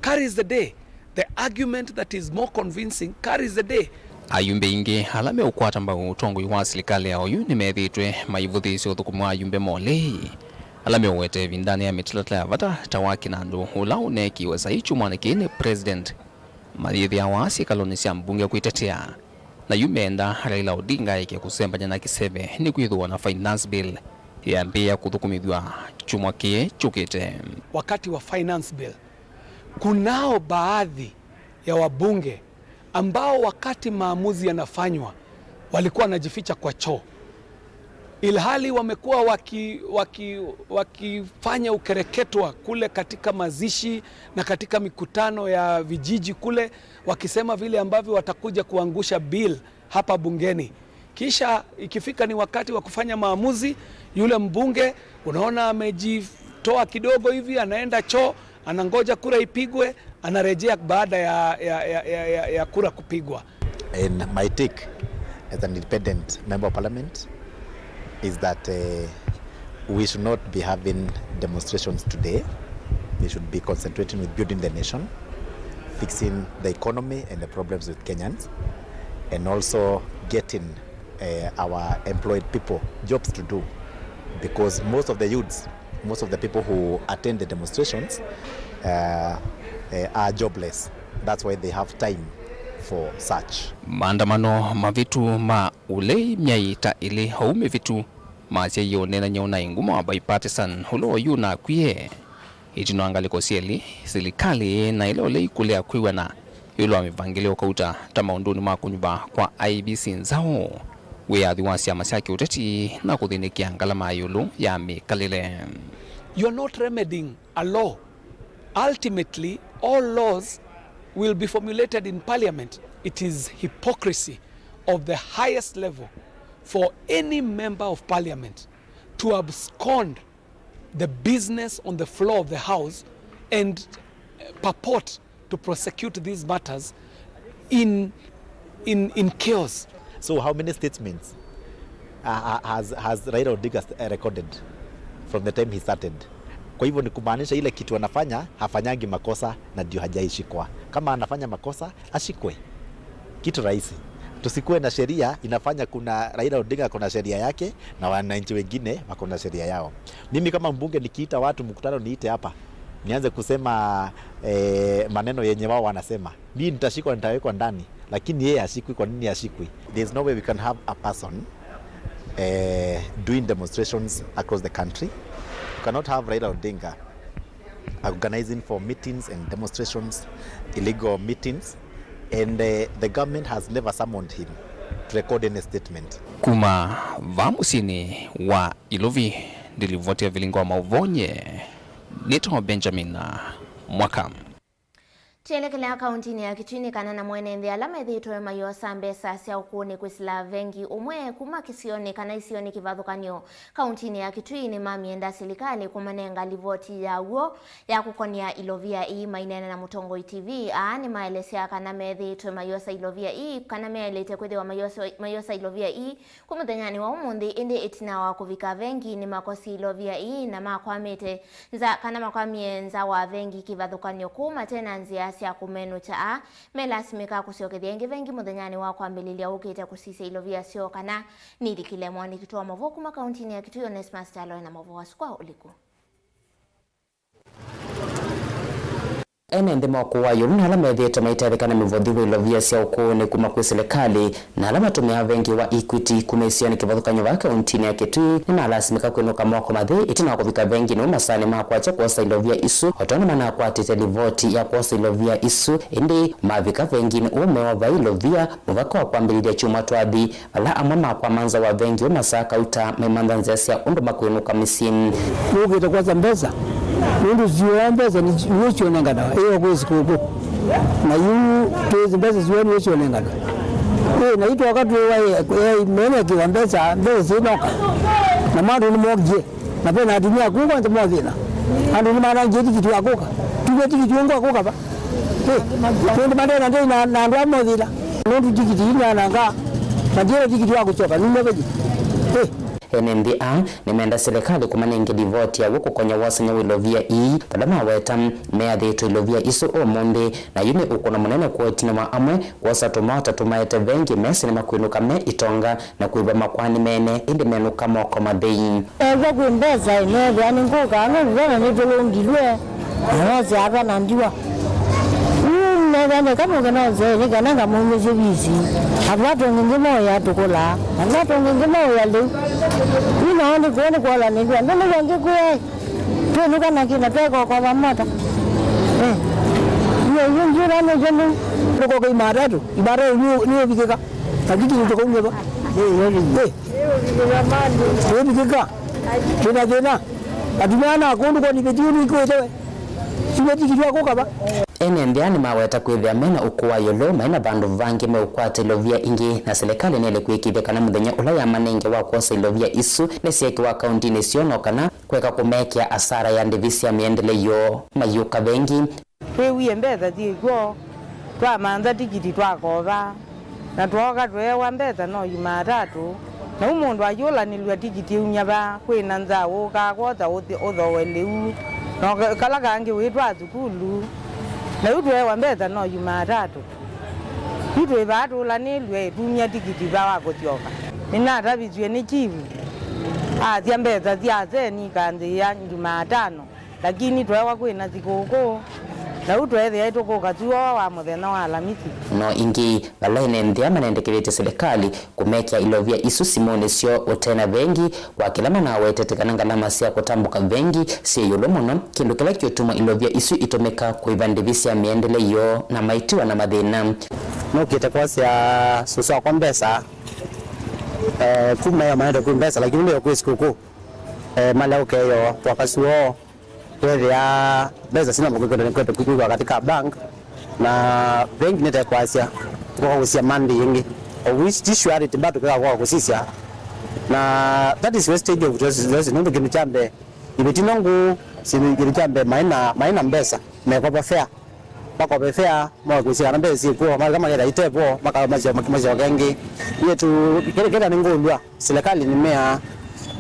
carries the day. The argument that is more convincing carries the day. Ayumbe aingĩ ala meũkwata mbau ũtongoi wa silikalĩ ya oyu nĩmethĩĩtwe maivũthĩĩsya ũthũkũmi wa ayumbe ma ũlei ala meũweta ĩvindanĩ ya mĩtalatala ya vata ta wa kĩnandũ ũla ũneekiwe saii kyumwanĩ kĩĩ nĩ President, mayĩthĩawa syĩkalonĩ sya mbunge kwĩtetea. Na yu meenda Raila Odinga aeke kũsembany'a na kĩseve nĩkwĩthĩwa na Finance Bill yambĩĩa kũthũkũmĩthw'a kyumwa kĩĩ kyũkĩte. Wakati wa Finance Bill, kunao baadhi ya wabunge ambao wakati maamuzi yanafanywa walikuwa wanajificha kwa choo, ilhali wamekuwa waki-, waki-, wakifanya ukereketwa kule katika mazishi na katika mikutano ya vijiji kule, wakisema vile ambavyo watakuja kuangusha bill hapa bungeni. Kisha ikifika ni wakati wa kufanya maamuzi, yule mbunge unaona amejitoa kidogo hivi, anaenda choo, anangoja kura ipigwe, anarejea baada ya, ya, ya, ya, ya, ya kura kupigwa. And my take as an independent member of parliament is that, uh, we should not be having demonstrations today. We should be concentrating with building the nation, fixing the economy and the problems with Kenyans, and also getting, uh, our employed people jobs to do, because most of the youths, most of the people who attend the demonstrations, uh, uh, are jobless. That's why they have time for such. Maandamano mavĩtu ma ũlei myei ta ĩlĩ oou mĩvĩtu masyaie ũneenany'a ũnaĩ nguma wa bipartisan ũla oyu nakwie. Ĩtina wa ngalĩko syelĩ, silikalĩ na ĩla ũlei kũlea kwĩw'ana ĩũlũ wa mĩvangĩle ũkauta ta maũndũnĩ ma kũnyuva kwa I E B C nzaũ, wĩyathi wa syama sya kĩũteti na kũthĩnĩkĩa ngalama ya ĩũlũ ya mĩkalĩle. You are not remedying a law. Ultimately, all laws will be formulated in parliament. It is hypocrisy of the highest level for any member of parliament to abscond the business on the floor of the house and, uh, purport to prosecute these matters in, in, in chaos. So how many statements, uh, uh, has, has Raila Odinga st-, uh, recorded from the time he started? Kwa hivyo ni kumaanisha ile kitu anafanya, hafanyangi makosa na ndio hajaishikwa. Kama anafanya makosa, ashikwe. Kitu rahisi. Tusikuwe na sheria inafanya kuna Raila Odinga kuna sheria yake na wananchi wengine wako na sheria yao. Mimi kama mbunge nikiita watu mkutano niite hapa, nianze kusema, eh, maneno yenye wao wanasema. Mimi nitashikwa, nitawekwa ndani, lakini yeye ashikwi. Kwa nini ashikwi? There is no way we can have a person, eh, doing demonstrations across the country. You cannot have Raila Odinga organizing for meetings and demonstrations, illegal meetings, and, eh, the government has never summoned him to record any statement. Kuma vaa mũsyĩnĩ wa Ilovi, ndilivotia vilingo wa mauvonye, nĩtawa Benjamin Mwaka. Twĩelekelea kauntinĩ ya Kitui nĩ kana na mwene nthĩ ala methĩĩtwe mayosa mbesa sya ũkũũnĩ kwĩsĩla vengi ũmwe kuma kĩsionĩ kana isionĩ kĩvathũkany'o kauntinĩ ya Kitui nĩmamĩenda silikalĩ kũmanenga livoti ya w'o ya kũkonea ilovia ii. Maineena na Mũtongoi T V, aa nĩmaelesya kana methĩĩtwe mayosa ilovia ii, kana meaĩlĩte kwĩthĩwa mayosa, mayosa ilovia ii Kwĩ mũthenyanĩ wa ũmũnthĩ, ĩndĩ ĩtina wa kũvika vengi, nĩmakosie ilovia ii na makwamĩte nza, kana makwamie nza wa vengi kĩvathũkany'o kũu mate na nzĩa sya kũmenũkya. Aa melasimĩka kũsyokethya ĩngĩ vengi mũthenyanĩ wa kwambĩlĩlya ũkĩte kũsisya ilovia syoo kana nilikile. Mwandĩki witũ wa maũvoo kuma kauntinĩ ya Kitui, Onesmus Kyalo, ena maũvoo asu kwa ũliku. Ene nthĩ ma ũkũũ wa ĩũlũ na ala methĩĩtwe maitetheka na mĩvothi wa ilovia sya ũkũũnĩ kuma kwĩ silikalĩ na ala matũmĩaa vengi wa Equity kuma isionĩ kĩvathũkany'o vaa kauntinĩ ya Kitui nĩmalasimĩka kwĩnũka moko mathĩ ĩtina wa kũvika venginĩ ũũ masaanĩ ma kwakya kwosa ilovia isu, o tondũ manakwatĩte livoti ya kwosa ilovia isu, ĩndĩ mavika venginĩ ũũ meew'a vai ilovia mũvaka wa kwambĩlĩlya kyumwa twathi. Vala amwe makwama nza wa vengi ũũ masaa kauta maimantha nzĩa sya ũndũ makwĩnũka mĩsyĩ. Nũkĩte kwosa mbesa, nũndũ syũa mbesa nĩ, nĩw'o syonenganawa, ĩyo kwĩ sikũkũ. Na yu twĩsĩ mbesa syũa nĩw'o syonenganawa. Ĩ, na itwoka twĩwa, ĩ, ĩ, menekĩwa mbesa, mbesa syĩnoka. Na andũ nĩmokie. Na ve na atumĩa kũu kwanthe mo thĩna. Andũ nĩmanangie tikiti wa kũka. Tuve tikiti ũngĩ wa kũka va. Ĩ, twende mandena ndei na, na andũ amwe thĩna. Nũndũ tikiti ii nĩananga, na ndiena tikiti wa kũsyoka, nũme vengi. Ĩ. Ene nthĩ aa nĩmenda silikalĩ kũmanenge livoti ya w'o kũkonya wosany'a wa ilovia ii, vala maweta meathĩĩtwe ilovia isu ũmũnthĩ, na yu nĩ ũkũno mũnene kwoo ĩtina wa amwe kwosa tũmao ta tũmaete vengi mesi nĩmakwĩnũka me itonga na kwĩw'a makwani mene, ĩndĩ menũka moko mathei. Neew'a kwĩ mbesa, neethĩa nĩngũka, nũndũ twana nĩtũlũngilw'e, na nosyaa twana ndiwa. Yu neethĩa nĩka nũke nose, nĩ kana ngamumĩsye visi. Andũ atongi ngĩ maũya tũkũla, andũ atongi ngĩ maũya lĩu. Yu nao nĩkw'o nĩkwolanĩlw'a, ndũnĩw'a ngĩkwĩa. Twĩnũka na kĩna twekokova mota. Eh. Iyo, iyo, ndio nani jenu. Tuko kwa imatatu, imatatu ni, ni ubikika. Takiti ni tuko ngeba. Eh, iyo ni. Eh. Ubikika. Tuna tena. Atumia na kundu kwa ni beti ni kwa tewe. Sibeti kitu kwa kaba. Ene nthĩ aa nĩmaweta kwĩthĩa mena ũkũũ wa ĩũlũ, mai na vandũ vangĩ meũkwata ilovia ingĩ, na silikalĩ nĩĩle kwĩkĩĩthya kana mũthenya ũla yamanenge wa kwosa ilovia isu nĩsyeekĩwa akauntinĩ syoo, no kana kweka kũmekĩa asara ya ndĩvi sya mĩendele yoo mayũka vengi. Twĩwie mbesa syĩ kw'o, twamantha tikiti twakova, na twooka tweewa mbesa no Yumatatũ. Na yu mũndũ ayũlanĩlw'a tikiti aumya va, kwĩ na nza ũkaa kwosa ũthi-, ũthooe lĩu, na ũka-, kala kangĩ wĩtwaa sukulu. Na yu tweewa mbesa no Yumatatũ. Yu twĩ vaa tũlanĩlw'e, tumya tikiti va wa kũsyoka. Nĩnatavisw'e nĩ chifu, asya mbesa sya aseni ikanzĩĩa Jumatano. Lakini tweewa kwĩ na sikũkũ, Na ũu tweethĩa tũkũka tu o wa mũthenya wa Alamisi. No ĩngĩ, vala ene nthĩ aa manendekethĩtye silikalĩ kũmekĩa ilovia isu simũnĩ syoo ũte na vengi wa kĩla manawetete kana ngalama sya kũtambũka vengi syĩ ĩũlũ mũno, kĩndũ kĩla kĩũtuma ilovia isu itũmĩka kũĩva ndĩvi sya mĩendele yoo na maitiwa na mathĩna. Nũkĩte kwasya sũsũ wakwa mbesa, eh, kuma ĩyo maendete kwĩ mbesa, lakini leo kwĩ sikũkũ, eh, malea ũkeyoo twakasi woo. Weethĩa mbesa sina makwĩkwĩta nĩkwete kwĩkw'a katĩ ka bank, na vengi nĩtekwasya tũkakusya Monday ĩngĩ, of which ti sure ati bado tũkakoa kũsisya, na that is wastage of resources, nũndũ kĩndũ kya mbee, iveti no ngũũ, syĩndũ kĩndũ kya mbee maĩ na, maĩ na mbesa, mekopa fare, makope fare, moe kwĩsya kana mbesa syĩkw'o, malika maketha itevo, maka-, masyo-, masyoke ĩngĩ. Yĩtu, kĩla, kĩla nĩ ngũlw'a. Silikalĩ nĩmeaa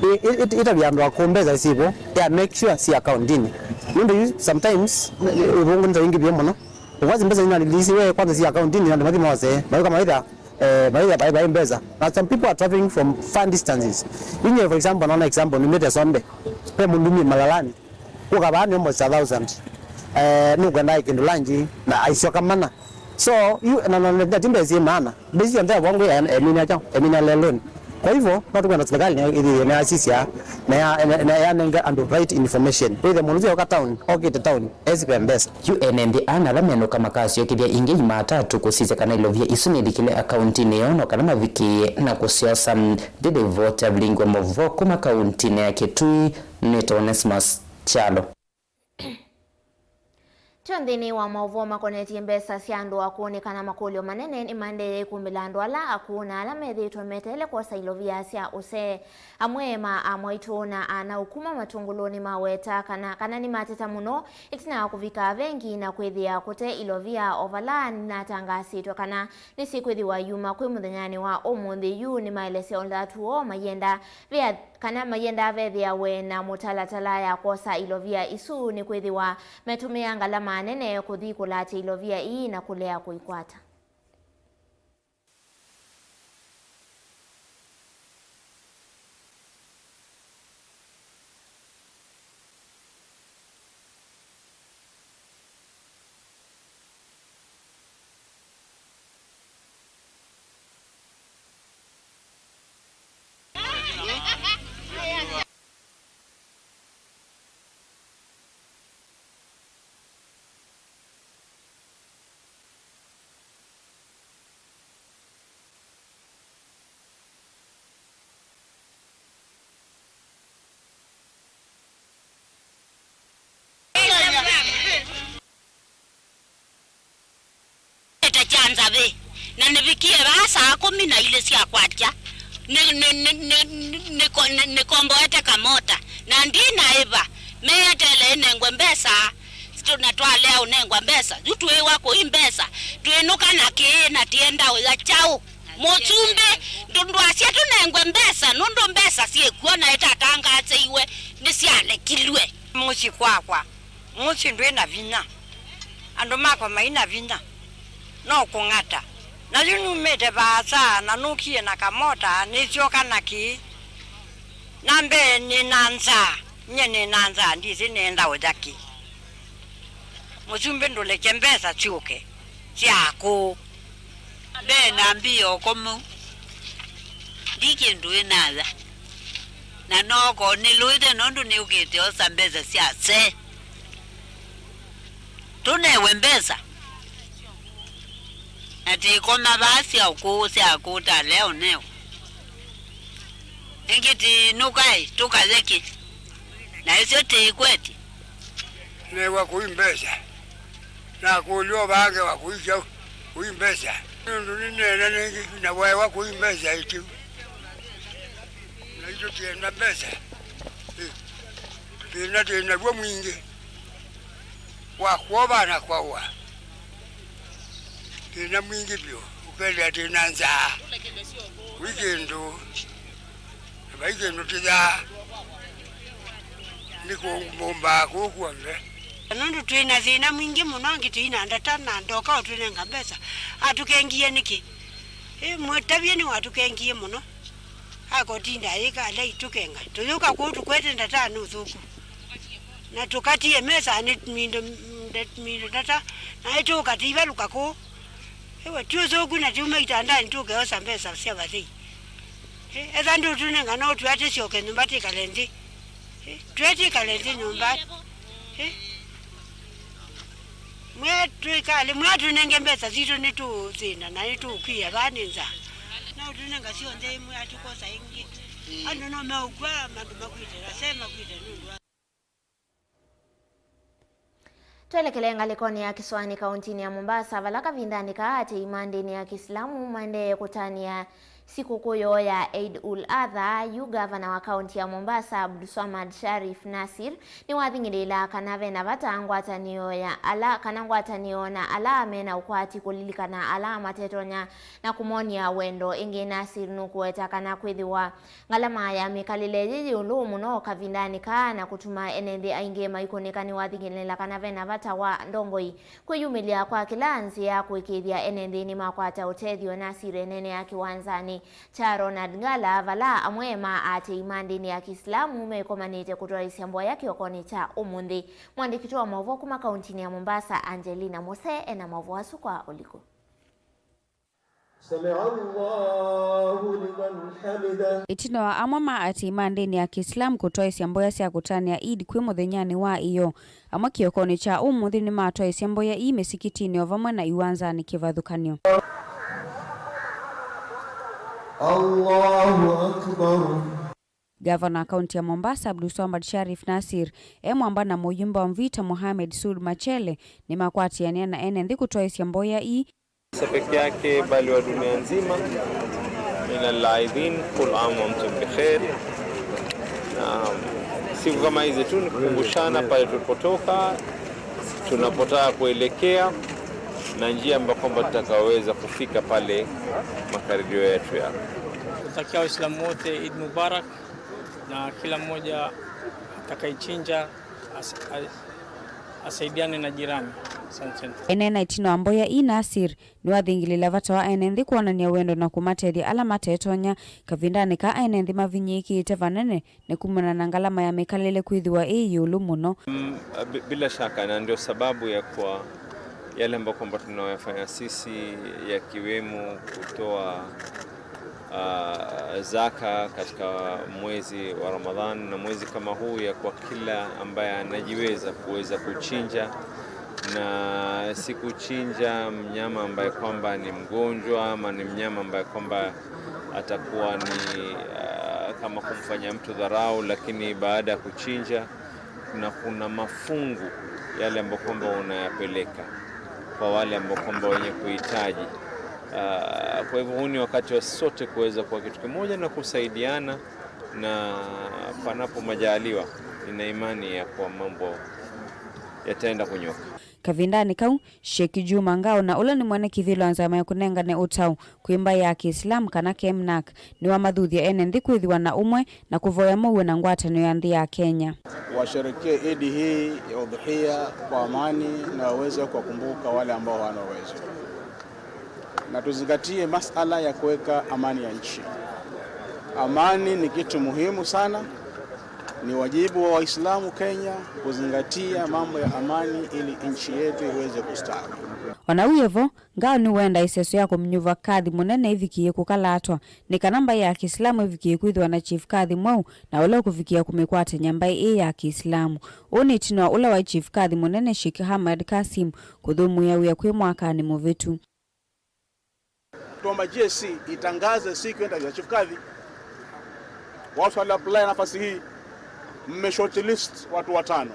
ĩ-, ĩ-, ĩ-, ĩtavya andũ akũũ mbesa syĩvo, ya make sure syĩ akauntinĩ. Nũndũ yu sometimes, ũvũngũ nĩ ta ingĩ vyũ mũno. Ũkwasya mbesa inalilisiwe kwanza syĩ akauntinĩ, andũ mathi mose, mawĩka mawĩtha, eh, mawĩtha vai, vai mbesa. Na some people are traveling from far distances. Inye, for example, naona example, numĩte Sombe. Ve mũndũ umie Malalani. Kũka vaa nĩ almost a thousand. Eh, nũkwenda kĩndũ lunch, na aisyoka mana. So, yu, na, na, na, na ti mbesa syĩ maana. Mbesa syonthe ya vongo ya, emina kyaũ, emina leloni. Kwa hivyo, no tũkwenda serikali nĩ ĩthĩe nĩyasisya, na ya, na, na yanenge andũ right information. Wĩthe mũndũ ũsyoka town, okĩte town, esipe mbesa. Yu ene nthĩ ana ala menũka makasyokethya ĩngĩ Jumatatu kũsisya kana ilovia isu nĩlikile akauntinĩ yoo, no kana mavikĩe na kũsyosa. Ndĩlivoti ya Vilingi wa Mauvoo kuma kauntinĩ ya Kitui, nĩtawa Onesmus Kyalo. Tyo nthĩnĩ wa maũvoo makonetye mbesa sya andũ akũũ nĩ kana makũlyo manene nĩmaendeee kũmbĩla andũ ala akũũ na ala methĩĩtwe meteele kwosa ilovia sya ũsee. Amwe ma amwaitũ na anau kuma Matũngũlũ nĩmaweta kana, kana nĩmateta mũno ĩtina wa kũvika vengi na kwĩthĩa kũte ilovia o vala nĩnatangaasĩtwe kana nĩsyĩkwĩthĩwa yuma kwĩ mũthenyanĩ wa ũmũnthĩ. Yu nĩmaelesya ũthatu woo mayenda vea kana mayendaa vethĩawe na mũtalatala ya kwosa ilovia isu, nĩkwĩthĩwa metũmĩaa ngalama nene kũthi kũlatya ilovia ii na kũlea kũikwata. Ete kya nzavĩ, na nĩvikie vaa saa kũmi na ilĩ sya kwakya. Nĩ, nĩ, nĩ, nĩ, nĩ, nĩko-, nĩ, nĩkomboete kamota, na ndinaĩva. Meeteele ĩnengwe mbesa, tu-, na twalea ũnengwa mbesa. Yu twĩĩwa kũi mbesa, twĩnũka na kĩĩ, na tienda ũya kyaũ? Mũsumbĩ, ndũ-, ndwasya tũnengwe mbesa, nũndũ mbesa syĩkw'o na ĩtatangaasĩiwe nĩsyalekilw'e. Mũsyĩ kwakwa, mũsyĩ ndwĩ na vinya, andũ makwa mai na vinya, no kũng'ata. Na yu numĩte vaasa na nũkie na kamota, nĩsyoka na kĩĩ? Na mbee nĩ na nzaa, nyie nĩ na nzaa, ndyĩsĩ nĩenda ũya kĩ. Mũsumbĩ ndũleke mbesa syũke sya akũũ. Mbee nambie o komau, ndi kĩndũ ĩnaya. Na noko nĩlũĩte nũndũ nĩũkĩte osa mbesa sya se. Tũnewe mbesa. Na tĩkoma vaa sya ũkũũ, sya akũũ ta leo neo. Ĩngĩ tĩnũkae, tũkaye kĩ? Na ĩsyo tĩikwetye. Newa kũi mbesa. Nakũlya ũvange wa kũi kyaũ, kũi mbesa. Nũndũ nĩneena nĩngĩ, na waewa kũi mbesa ĩkĩu. Na itũ tienda mbesa. Ĩ. Thĩna twĩ naw'o mwingĩ. Wa kwova na kwaũa. Thĩna mwingĩ vyũ, ũkethĩa twĩ na nzaa. Kũi kĩndũ, na vai kĩndũ tũyaa. Nĩ kũmbaa kũu kw'onthe. Nũndũ twĩ na thĩna mwingĩ mũno, angĩ tũi na ndata, na ndoka ũtũnenga mbesa. Atũkengie nĩkĩ? Ĩ, mũtavye nĩwatũkengie mũno. Akotinda ayĩka ala itũkenga. Tũyũka kũu tũkwete ndata nĩ ũthũku. Na tũkatie mesa nĩ mindo, nde-, mindo ndata, na ĩtũũka tĩivalũka kũũ. Ĩwe, ti ũsũku na tiuma itandanĩ tũkeosa mbesa sya vathei. Ĩ, etha ndũtũnenga no twĩate syoke nyũmba tĩkale nthĩ. Ĩ, twĩe tĩkale nthĩ nyũmba. Ĩ, mwĩe twĩkale, mwĩe tũnenge mbesa sitũ nĩtũũthĩna na nĩtũũkwĩa vaa nĩ nzaa. No ũtũnenga syonthe ĩmwe atũkosa ĩngĩ. Andũ no meũkw'a, mandũ makwĩte, ase makwĩte nũndũ wa Twelekele ngalĩkonĩ ya kĩsũanĩ kaũntinĩ ya Mombasa, vala kavindanĩ kaa atei ma ndĩni ya Kĩislamu maendee kũtanĩa sikũkũ yoo ya Eid ul Adha. Yu ngavana wa kaũnti ya Mombasa, Abdulswamad Sharif Nasir, nĩwathing'ĩlĩĩla kana ve na vata ngwatanĩo ya ala, kana ngwatanĩo na ala me na ũkwati kũlilikana ala matetonya na kũmony'a wendo. Ĩngĩ, Nasir nũkũweta kana kwĩthĩwa ngalama ya mĩkalĩle yĩ ĩũlũ mũno kavindanĩ kaa na kũtuma ene nthĩ aingĩ maikũnĩka nĩwathing'ĩlĩĩla kana ve na vata wa ndongoi kwĩyumĩlya kwa kĩla nzĩa kũĩkĩĩthya ene nthĩ nĩmakwata ũtethyo. Nasir eneenea kĩwanzanĩ kya Ronald Ngala, vala amwe ma aatĩĩi ma ndĩni ya Kĩislamu mekomanĩte kũtwaĩsya mboya kĩokonĩ kya ũmũnthĩ. Mũandĩki witũ wa maũvoo kuma kaũntinĩ ya Mombasa, Angelina Mose, ena maũvoo asu kwa ũliku. سمع الله لمن حمده. Ĩtina wa amwe ma aatĩĩi ma ndĩni ya Kĩislamu kũtwaĩsya mboya sya kũtanĩa Eid kwĩ mũthenyanĩ wa ĩyoo, amwe kĩokonĩ kya ũmũnthĩ nĩmatwaĩsye mboya ii mĩsikitinĩ o vamwe na iwanzanĩ kĩvathũkany'o. الله أكبر. Ngavana wa kaũnti ya Mombasa, Abdulswamad Sharif Nasir, e mwamba na mũyumbe wa Mvita Mohamed Sud Machele, nĩmakwatĩanĩa na ene nthĩ kũtwaĩsya mboya ii. Peke yake, bali wa dunia nzima. Min al-aidin, kul am wa antum bikhair. Na siku kama hizi tu ni kukumbushana pale tulipotoka, tunapotaka kuelekea, na njia ambayo kwamba tutakaweza kufika pale makadirio yetu ya. Kutakia Waislamu wote Eid Mubarak, na kila mmoja atakayechinja as-, a-, asaidiane na jirani. Asanteni. Eneena ĩtina wa mboya ii, Nasir nĩwathingĩlĩĩla vata wa ene nthĩ kwonany'a wendo na kũmatethya ala matetonya kavindanĩ kaa ene nthĩ mavinyĩĩkĩĩte vanene nĩ kumana na ngalama ya mĩkalĩle kwĩthĩwa ĩ ĩũlũ mũno. Mm, bi-, bila shaka, na ndio sababu ya kwa yale ambayo kwamba tunayoyafanya sisi, yakiwemo kutoa ah, zaka katika mwezi wa Ramadhan na mwezi kama huu, ya kwa kila ambaye anajiweza kuweza kuchinja, na si kuchinja mnyama ambaye kwamba ni mgonjwa ama ni mnyama ambaye kwamba atakuwa ni, ah, kama kumfanya mtu dharau, lakini baada ya kuchinja na kuna mafungu yale ambayo kwamba unayapeleka kwa wale ambao kwamba wenye kuhitaji. Ah, kwa hivyo huu ni wakati wa sote kuweza kuwa kitu kimoja na kusaidiana, na panapo majaliwa, nina imani ya kuwa mambo yataenda kunyoka. Kavindanĩ kau, Sheikh Juma Ngao, na ũla nĩ mwene kĩvĩlo wa nzama ya kũnengane ũtao kwĩ mbaĩ ya Kĩislamu kana Kemnak, nĩwamathuthya ene nthĩ kwĩthĩwa na ũmwe na kũvoya mũuo na ngwatanĩo ya nthĩ ya Kenya. Washerekee Idi hii ya Udhuhiya kwa amani na waweze kuwakumbuka wale ambao hawana uwezo. Na tuzingatie masala ya kuweka amani ya nchi. Amani ni kitu muhimu sana. Ni wajibu wa Waislamu Kenya kuzingatia mambo ya amani ili nchi yetu iweze kustawi. Ona ũu wĩ vo, Ngao nĩwenda ĩseso ya kũmnyuva kadhi mũnene ĩvikĩĩe kũkalatwa, nĩ kana mbaĩ ya Kĩislamu ĩvikĩĩe kwĩthĩwa na chief kadhi mweũ na ũla ũkũvikĩa kũmĩkwatany'a mbaĩ ĩĩ ya Kĩislamu. Ũũ nĩ ĩtina wa ũla waĩ chief kadhi mũnene Sheikh Hamad Kasim kũthũmũĩa wĩa kwĩ mwakanĩ mũvĩtu. Tuomba G S C itangaze siku ya interview ya chief kadhi. Watu wali apply nafasi hii, mme shortlist watu watano.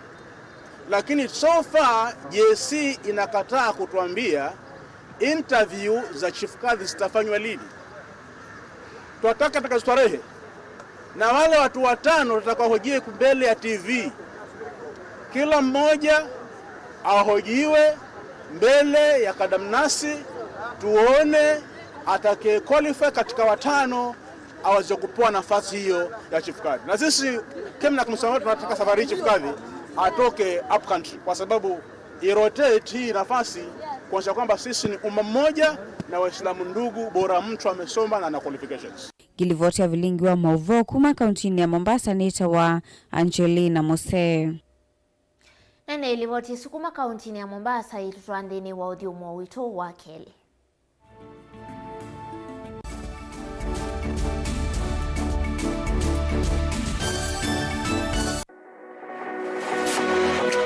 Lakini so far G S C inakataa kutuambia interview za chief kadhi zitafanywa lini. Twataka takastarehe. Na wale watu watano tutakaohojiwe mbele ya T V, kila mmoja ahojiwe mbele ya kadamnasi, tuone atakaye qualify katika watano aweze kupewa nafasi hiyo ya chief kadhi. Na sisi Kemnak Msamaria tunataka safari hii chief kadhi atoke up country, kwa sababu irotate hii nafasi kuonyesha kwamba sisi ni umma mmoja na Waislamu ndugu, bora mtu amesoma na ana qualifications. Ngilivoti ya vilingi wa maũvoo kuma kauntinĩ ya Mombasa nĩtawa Angelina Mose. Na nĩ livoti ĩsu kuma kauntinĩ ya Mombasa ĩtũtwaa nthĩnĩ wa ũthyũmũo witũ wa kelĩ.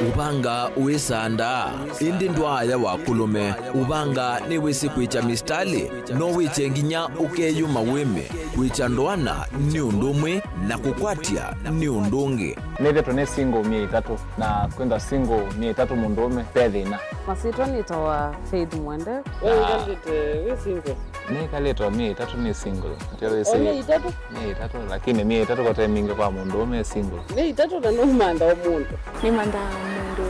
Ũvanga wĩsandaa, ĩndĩ ndwaaya wa kũlũme. Ũvanga nĩwĩsĩ kwĩkya mistalĩ, no wĩkye nginya ũkeyũma wĩme. Kwĩkya ndoana nĩ ũndũ ũmwe, na kũkwatya nĩ ũndũ ũngĩ. Nĩthĩtwe nĩ single myei ĩtatũ, na kwĩthwa single myei ĩtatũ mũndũũme ve thĩna. Masyĩtwa nĩtawa Faith Mwende. We wĩkalĩte wĩ single? Nĩkalĩte o myei ĩtatũ nĩ single. Ndio wĩsĩ. O myei ĩtatũ? Myei ĩtatũ, lakini myei ĩtatũ kote mingĩ kwa mũndũũme e single. Myei ĩtatũ na nũmantha o mũndũ. Nĩmanthaa mũndũ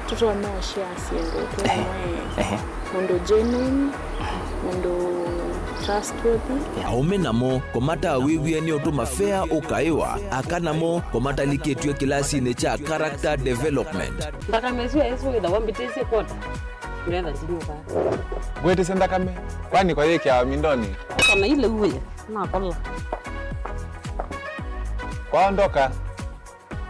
tũtonya ũshare syĩndũ twĩ ĩmwe. Ehe. Mũndũ genuine, mũndũ trustworthy. Aũme namo kũmatawĩw'e nĩ ũtũ mafea ũkaĩwa, aka namo kũmatalikĩtw'e kĩlasinĩ kya character development. Nthakame ĩsu ĩsu wĩthawa mbĩtĩsye kwota. Ngetha ndinyuka. Ngwĩtĩsya nthakame, kwani kwa yĩkĩawa mindoni? Kana ile uwe, nakola. Kwaondoka.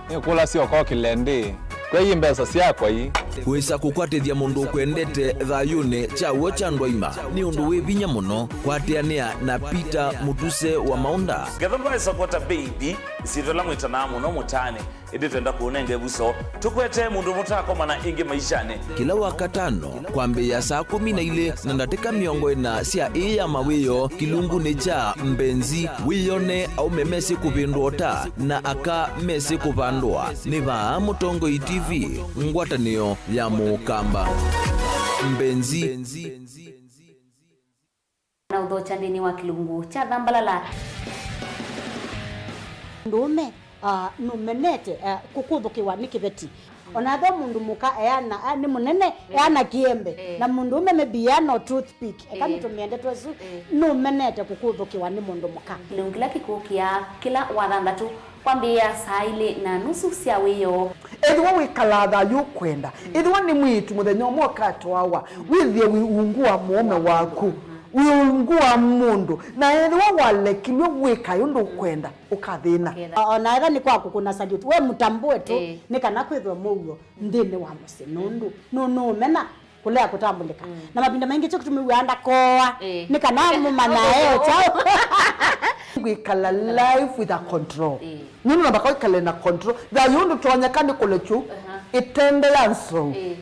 Nĩkũlasya ũkokĩle ndĩ, kwei mbesa syakwa ii. Wĩsa kũkwatĩthya mũndũ ũkwendete thayũnĩ kya w'o kya ndwaima nĩ ũndũ wĩ vinya mũno. Kwatĩanĩa na Peter Mũtuse wa Maũnda. Ngetha ndwaĩsa kwota baby, ĩsyĩtwa ĩla mwĩtanaa mũno mũtaanĩ, ĩndĩ twenda kũũnenga ĩvuso. Tũkwetee mũndũ mũtaakomana ĩngĩ maishanĩ. Kĩla Wakatano, kwambĩĩa saa kũmi na ilĩ na ndatĩka mĩongo ĩna sya ĩĩ ya mawĩoo kĩlungunĩ kya Mbenzi, wĩyone aũme mesĩ kũvĩndũa ũta na aka mesĩ kũvandũa. Nĩ vaa Mũtongoi T V, ngwatanĩo ya Mũkamba. Mbenzi. Na ũthokya nthĩnĩ wa kĩlungu kya Thambalala. Mũndũũme, ah, nũmenete, ah, kũkũthũkĩwa nĩ kĩveti. Ona ethĩwa mũndũ mũka eana, ah, nĩ mũnene, eh, eana kĩembe. Eh. Na mũndũũme maybe eana o toothpick. Eka, eh, nĩtũmĩe ndeto ĩsu, eh, nũmenete kũkũthũkĩwa nĩ mũndũ mũka. Kĩlungu kĩla kĩkũkĩa kĩla Wathanthatũ kwambĩĩa saa ilĩ na nusu sya wĩoo. Ethĩwa wĩkalaa thayũ ũkwenda, ethĩwa nĩ mwĩĩtu mũthenya ũmwe ũkatwawa, wĩthĩe wĩ ungu wa mũũme waku, wĩ ungu wa mũndũ, na ethĩwa walekilw'e wĩkae ũndũ ũkwenda, ũkathĩna. Ũkathĩna. O-, ona ethĩwa nĩ kwa kũkũna salute, we mũtambũe tu, ĩĩ, nĩ kana kwĩthwe mũuo nthĩnĩ wa mũsyĩ, nũndũ nũ-, nũũmena kũlea kũtambũlĩka. Mm. Na mavinda maingĩ kyo kĩtumi wĩaa ndakooa, ĩĩ, nĩ kana mũmanyae o kyaũ. Kwĩkala life with a control. Ĩĩ. Nũndũ namba kwĩkale na control. Thayũ ndũtonyeka nĩ kũlekyu, aha, ĩtende ya nzou. Ĩĩ.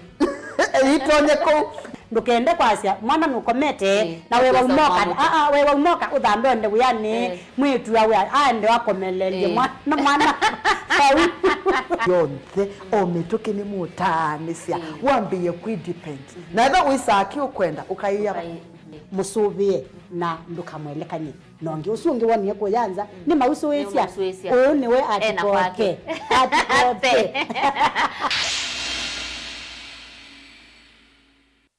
Ĩtonye kũu. Ndũkende kwasya, mwana nũkomete, ĩĩ, na wewa ũkwĩsa ũmoka, ũmwamũka. Aa, wewa ũmoka, ũthambe ũende wĩanĩ, ĩĩ, mwĩĩtu awe aende akomelelye, ĩĩ, mwana, mwana. Vau. Yonthe, o mĩtũkĩ nĩ mũtaanĩsya, ĩĩ, wambĩĩe kwĩ depend. Mhm. Na ethĩwa wĩsaa kĩ ũkwenda, ũkaĩa. Ũkaĩ-, mũsũvĩe na ndũkamwelekany'e. Na ũngĩ ũsu ũngĩ wonie kũya nza, mm, nĩmausũĩsya. Nĩmausũĩsya. Ũũ nĩwe ena kwake. Atikoke. Atikoke.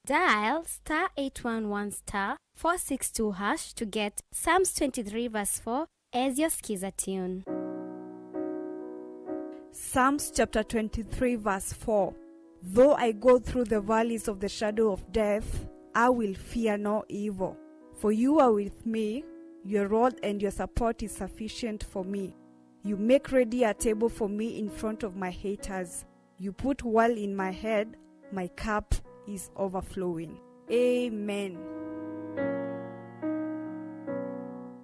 Dial star eight one one star four six two hash to get Psalms twenty-three verse four as your skiza tune. Psalms chapter twenty-three verse four. Though I go through the valleys of the shadow of death, I will fear no evil. For you are with me, your rod and your support is sufficient for me. You make ready a table for me in front of my haters. You put oil in my head, my cup is overflowing. Amen.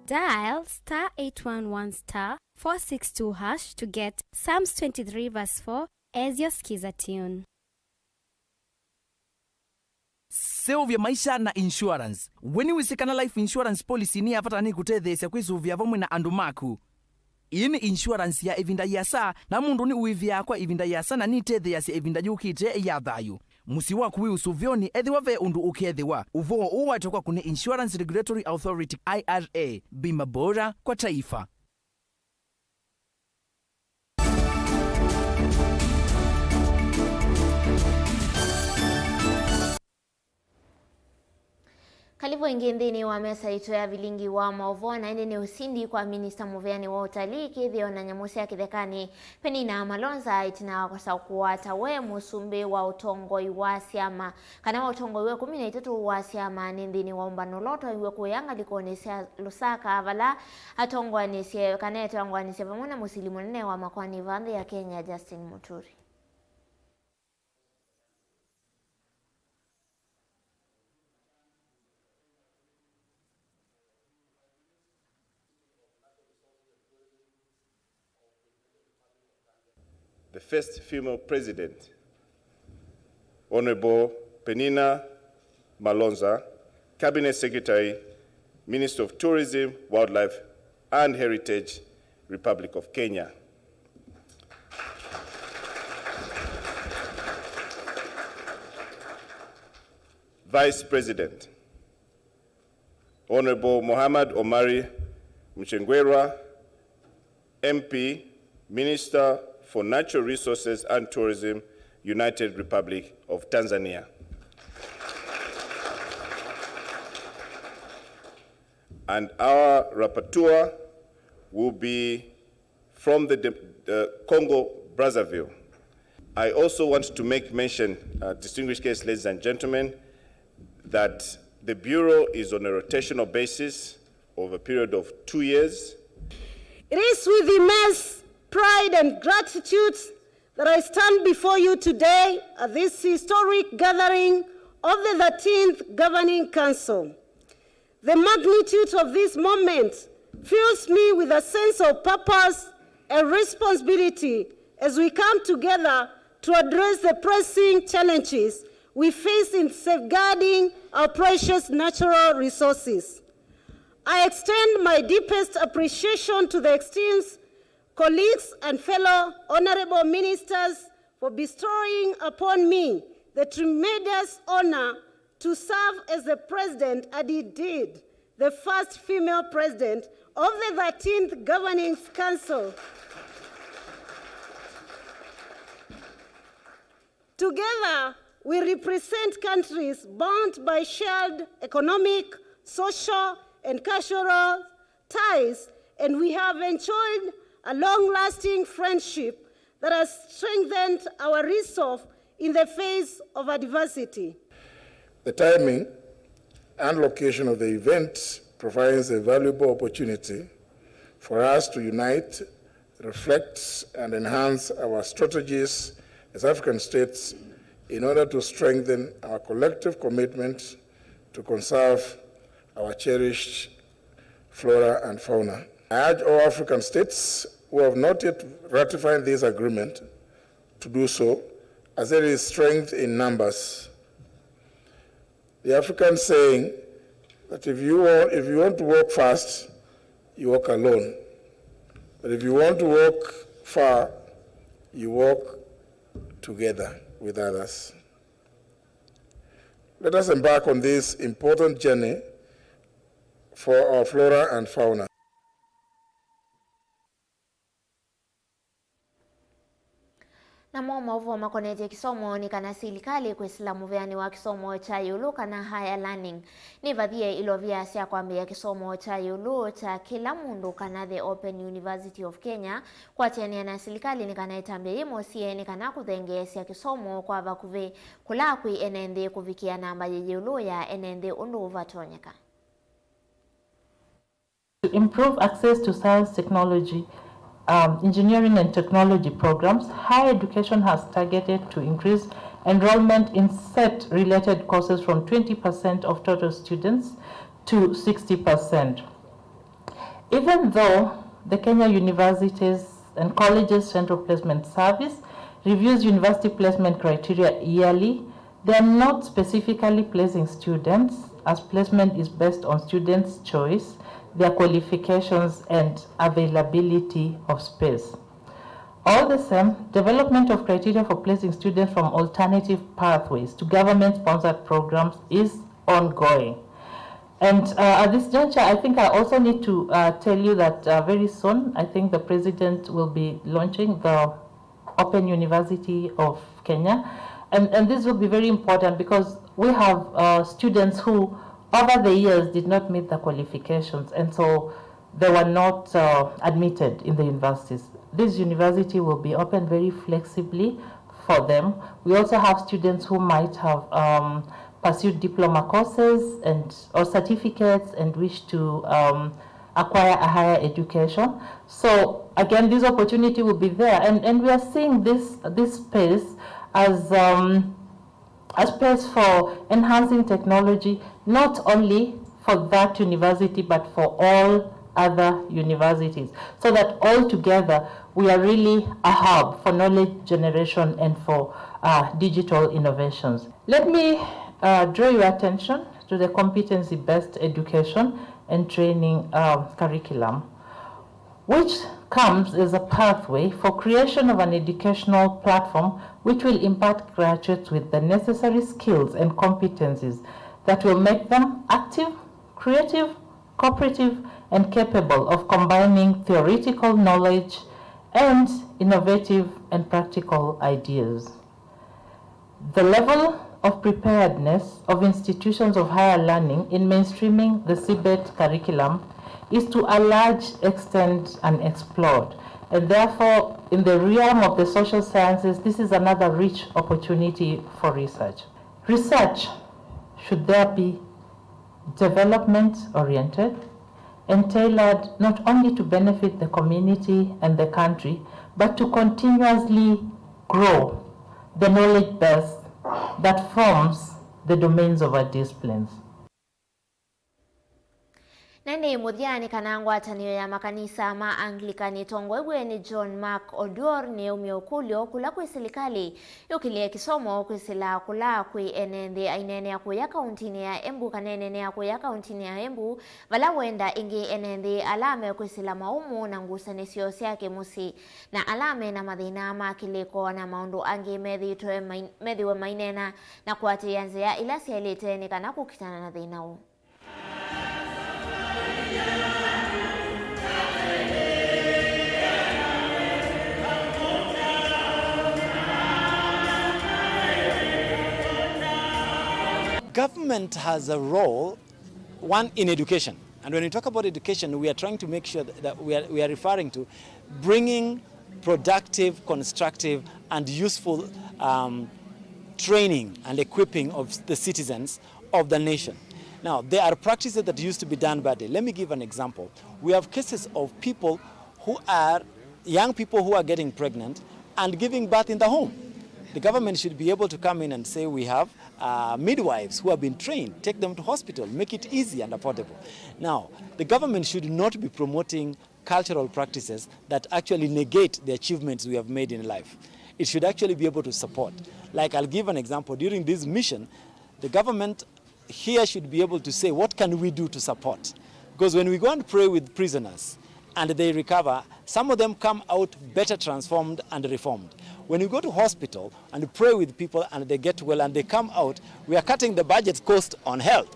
Dial star eight one one star four six two hash to get Psalms twenty-three verse four as your skiza tune. Seũvya maisha na insurance. We nĩwĩsĩ kana life insurance policy nĩ ya vata na nĩkũtetheesya kwĩsũvĩa vamwe na andũ maku? Ĩĩ nĩ insurance ya ĩvinda yĩasa, na mũndũ nĩ ũĩvĩaa kwa ĩvinda yĩasa na nĩtetheeasya ĩvinda yũkĩte ya thayũ. Mũsyĩ waku wĩ ũsũvĩonĩ ethĩwa ve ũndũ ũkethĩwa. Ũvoo ũũ waetwe kwaku nĩ Insurance Regulatory Authority, I R A. Bima bora kwa taifa. Karibu ĩngĩ nthĩnĩ wa mesa itũ ya vilingi wa maũvoo, na ĩndĩ nĩ ũsindi kwa minista mũveani wa ũtalii, kĩthĩo na nyamũ sya kĩthekanĩ, Penina Malonza, ĩtina wa kũsa kũwata we mũsumbĩ wa ũtongoi wa syama, kana wa ũtongoi wa ĩkũmi na itatũ wa syama nĩ nthĩnĩ wa ũmbano ũla ũtwaiwe kũya ngalĩkonĩ sya Lusaka, vala atongoanĩsye, kana etongoanĩsye vamwe na mũsili mũnene wa makoani va nthĩ ya Kenya, Justin Muturi. the first female president, Honorable Penina Malonza, Cabinet Secretary, Minister of Tourism, Wildlife and Heritage, Republic of Kenya. Vice President, Honorable Mohamed Omari Mchengerwa, M P, Minister for Natural Resources and Tourism, United Republic of Tanzania. And our rapporteur will be from the de-, uh, Congo Brazzaville. I also want to make mention, uh, distinguished guests, ladies and gentlemen, that the Bureau is on a rotational basis of a period of two years. It is with immense pride and gratitude that I stand before you today at this historic gathering of the thirteenth Governing Council. The magnitude of this moment fills me with a sense of purpose and responsibility as we come together to address the pressing challenges we face in safeguarding our precious natural resources. I extend my deepest appreciation to the esteemed colleagues and fellow honorable ministers for bestowing upon me the tremendous honor to serve as the president, and indeed the first female president of the thirteenth Governing Council. Together, we represent countries bound by shared economic, social, and cultural ties, and we have enjoyed a long-lasting friendship that has strengthened our resolve in the face of adversity. The timing and location of the event provides a valuable opportunity for us to unite, reflect, and enhance our strategies as African states in order to strengthen our collective commitment to conserve our cherished flora and fauna. I urge all African states who have not yet ratified this agreement to do so, as there is strength in numbers. The African saying that if you want, if you want to walk fast, you walk alone. But if you want to walk far, you walk together with others. Let us embark on this important journey for our flora and fauna. Namo maũvoo makonetye kĩsomo nĩ kana silikalĩ kwĩsĩla mũveanĩ wa kĩsomo kya ĩũlũ kana higher learning nĩvathie ilovia sya kwambĩĩa kĩsomo kya ĩũlũ kya kĩla mũndũ kana the Open University of Kenya kwatĩanĩa na silikalĩ nĩ kana ĩtambya yĩmosie nĩ kana kũthengeesya kĩsomo kwa vakuvĩ kũla kwĩ ene nthĩ kũvikĩa namba yĩ ĩũlũ ya ene nthĩ ũndũ ũvatonyeka. To improve access to science, technology, um, engineering and technology programs, higher education has targeted to increase enrollment in set related courses from twenty percent of total students to sixty percent. Even though the Kenya Universities and Colleges Central Placement Service reviews university placement criteria yearly, they are not specifically placing students, as placement is based on students' choice, their qualifications, and availability of space. All the same, development of criteria for placing students from alternative pathways to government-sponsored programs is ongoing. And, uh, at this juncture, I think I also need to, uh, tell you that, uh, very soon, I think the president will be launching the Open University of Kenya. And, and this will be very important because we have, uh, students who, over the years, did not meet the qualifications, and so they were not, uh, admitted in the universities. This university will be open very flexibly for them. We also have students who might have, um, pursued diploma courses and, or certificates and wish to, um, acquire a higher education. So again, this opportunity will be there, and, and we are seeing this, this space as, um, a space for enhancing technology, not only for that university, but for all other universities, so that all together we are really a hub for knowledge generation and for uh, digital innovations. Let me uh, draw your attention to the competency-based education and training uh, curriculum, which comes as a pathway for creation of an educational platform which will impart graduates with the necessary skills and competencies that will make them active, creative, cooperative, and capable of combining theoretical knowledge and innovative and practical ideas. The level of preparedness of institutions of higher learning in mainstreaming the CBET curriculum is to a large extent unexplored, and therefore, in the realm of the social sciences, this is another rich opportunity for research. Research should there be development-oriented and tailored not only to benefit the community and the country, but to continuously grow the knowledge base that forms the domains of our disciplines. Na ĩndĩ mũthya nĩ kana ngwatanĩo ya makanisa ma Anglican ĩtongoew'e nĩ John Mark Oduor nĩyaumya ũkũlyo kũla kwĩ silikalĩ yũkĩlĩe kĩsomo kwĩsĩla kũla kwĩ ene nthĩ aineenea kũya kauntinĩ ya Embu kana ĩneenea kũya kauntinĩ ya Embu, vala wenda ĩngĩ ene nthĩ ala mekwĩsĩla maũmũ na ngusanĩsyo sya kĩmũsyĩ, na ala mena mathĩna ma kĩlĩko na maũndũ angĩ methĩĩtwe mai-, methĩwe maineena na kũatĩĩa nzĩa ila syaĩlĩte nĩ kana kũkitana na thĩna ũũ. Government has a role, one, in education. And when we talk about education, we are trying to make sure that, that we are, we are referring to bringing productive, constructive, and useful, um, training and equipping of the citizens of the nation. Now, there are practices that used to be done badly. Let me give an example. We have cases of people who are, young people who are getting pregnant and giving birth in the home. The government should be able to come in and say, "We have, uh, midwives who have been trained, take them to hospital, make it easy and affordable." Now, the government should not be promoting cultural practices that actually negate the achievements we have made in life. It should actually be able to support. Like, I'll give an example. During this mission, the government here should be able to say, "What can we do to support?" Because when we go and pray with prisoners and they recover, some of them come out better transformed and reformed. When we go to hospital and pray with people and they get well and they come out, we are cutting the budget cost on health.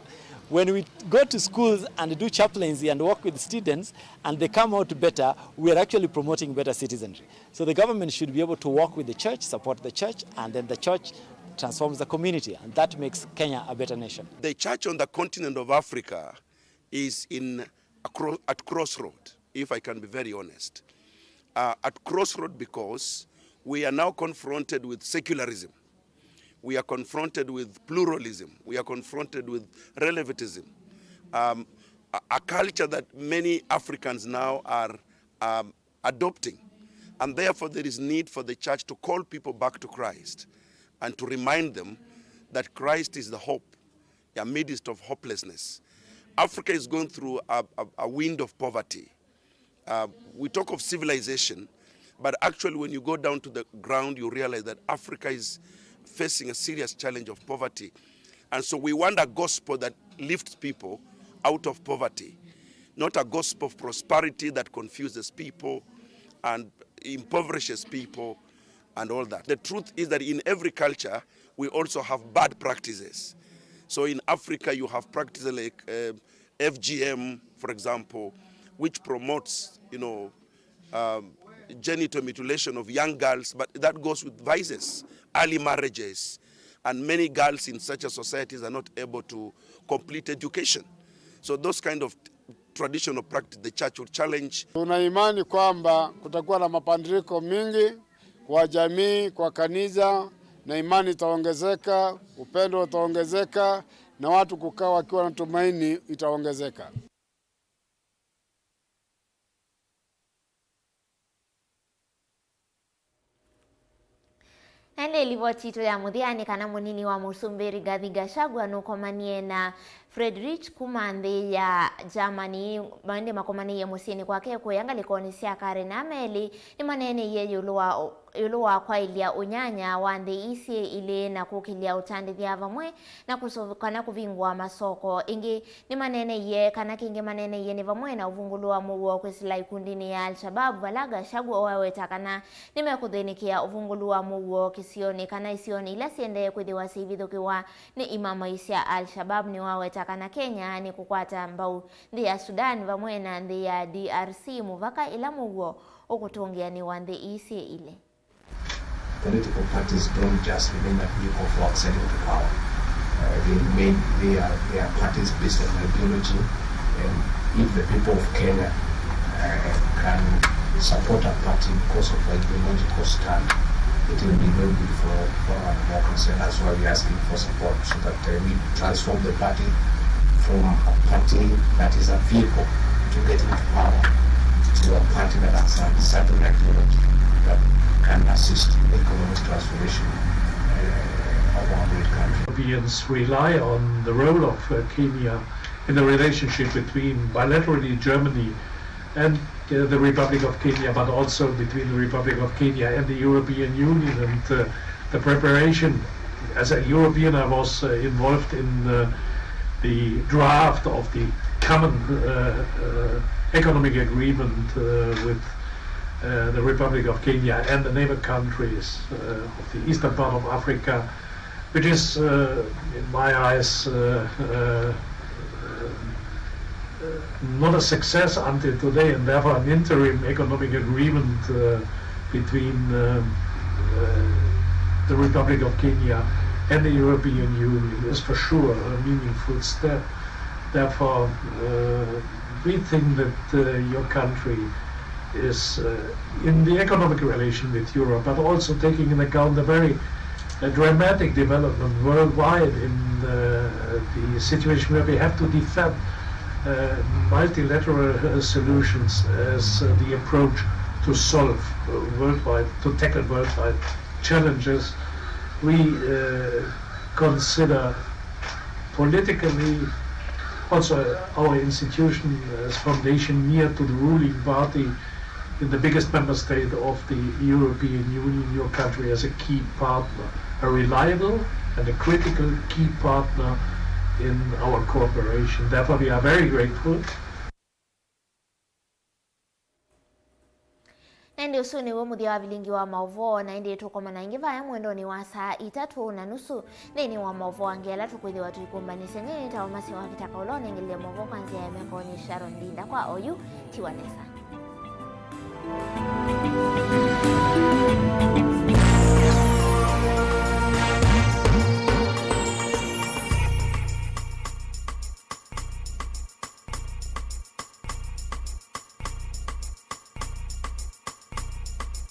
When we go to schools and do chaplaincy and work with students and they come out better, we are actually promoting better citizenry. So the government should be able to work with the church, support the church, and then the church transforms the community, and that makes Kenya a better nation. The church on the continent of Africa is in a cro-, at crossroad, if I can be very honest. Uh, at crossroad because we are now confronted with secularism. We are confronted with pluralism. We are confronted with relativism. Um, a, a culture that many Africans now are, um, adopting. And therefore, there is need for the church to call people back to Christ and to remind them that Christ is the hope amidst of hopelessness. Africa is going through a, a, a wind of poverty. Uh, we talk of civilization, but actually, when you go down to the ground, you realize that Africa is facing a serious challenge of poverty. And so we want a gospel that lifts people out of poverty, not a gospel of prosperity that confuses people and impoverishes people and all that. The truth is that in every culture, we also have bad practices. So in Africa, you have practices like, uh, F G M, for example, which promotes, you know, um, genital mutilation of young girls, but that goes with vices, early marriages, and many girls in such a societies are not able to complete education. So those kind of traditional practice, the church will challenge. Tuna imani kwamba kutakuwa na mabadiliko mingi kwa jamii, kwa kanisa, na imani itaongezeka, upendo utaongezeka, na watu kukaa wakiwa na tumaini itaongezeka. Na ĩndĩ livoti yitũ ya mũthya nĩ kana mũnini wa mũsumbĩ Rigathi Gachagua nũkomanie na Friedrich kuma nthĩ ya Germany, maende makomanĩie mũsyĩnĩ kwake kũya ngalĩkonĩ sya karĩ na meli, nĩmaneeneie ĩũlũ wa, ĩũlũ wa kwaĩlya ũnyanya wa nthĩ ii syĩ ilĩ na kũkĩlya ũtandĩthya vamwe na kũsũv-, kana kũvingũa masoko. Ĩngĩ nĩmaneeneie, kana kĩngĩ maneeneie nĩ vamwe na ũvungũlu wa mũuo kwĩsĩla ĩkundinĩ ya Al-Shabaab, vala Gachagua waweta kana nĩmekũthĩnĩkĩa ũvungũlu wa mũuo kĩsionĩ kana isionĩ ila siendee kwĩthĩwa syĩivithũkĩwa nĩ imamai sya Al-Shabaab. Nĩwaweta kana Kenya nĩkũkwata mbau nthĩ ya Sudan vamwe na nthĩ ya D R C mũvaka ĩla mũuo ũkũtũngĩanĩwa nthĩ ii syĩ ilĩ. Political parties don't just remain a vehicle for acceding to power. Uh, they remain, they are, they are parties based on ideology. And if the people of Kenya, uh, can support a party because of ideological stand, it will be very good for, for our democracy. And that's why we're asking for support, so that, uh, we transform the party from a party that is a vehicle to getting to power to a party that has a certain ideology that can assist in the economic transformation, uh, of our great country. Europeans rely on the role of, uh, Kenya in the relationship between bilaterally Germany and, uh, the Republic of Kenya, but also between the Republic of Kenya and the European Union, and, uh, the preparation. As a European, I was, uh, involved in, uh, the draft of the common, uh, uh, economic agreement, uh, with, uh, the Republic of Kenya and the neighbor countries, uh, of the eastern part of Africa, which is, uh, in my eyes, uh, uh, uh, not a success until today, and therefore an interim economic agreement, uh, between, um, uh, the Republic of Kenya and the European Union is for sure a meaningful step. Therefore, uh, we think that, uh, your country is, uh, in the economic relation with Europe, but also taking in account the very, uh, dramatic development worldwide in the, the situation where we have to defend, uh, multilateral, uh, solutions as, uh, the approach to solve, uh, worldwide, to tackle worldwide challenges. We, uh, consider politically also our institution as foundation near to the ruling party in the biggest member state of the European Union, your country as a key partner, a reliable and a critical key partner in our cooperation. Therefore, we are very grateful. Na ĩndĩ ũsu nĩw'o mũthya wa vilingi wa maũvoo, na ĩndĩ tũkomana ĩngĩ vaya mwendonĩ wa saa itatũ na nusu nthĩnĩ wa maũvoo angĩ ala tũkwĩthĩwa tũikũmbanĩsya. Nyie nĩtawa Masi wa Kĩtaka ũla ũnengelile maũvoo kwa nzĩa ya mekoni Sharon Ndinda. Kwa oyu, tiwa nesa.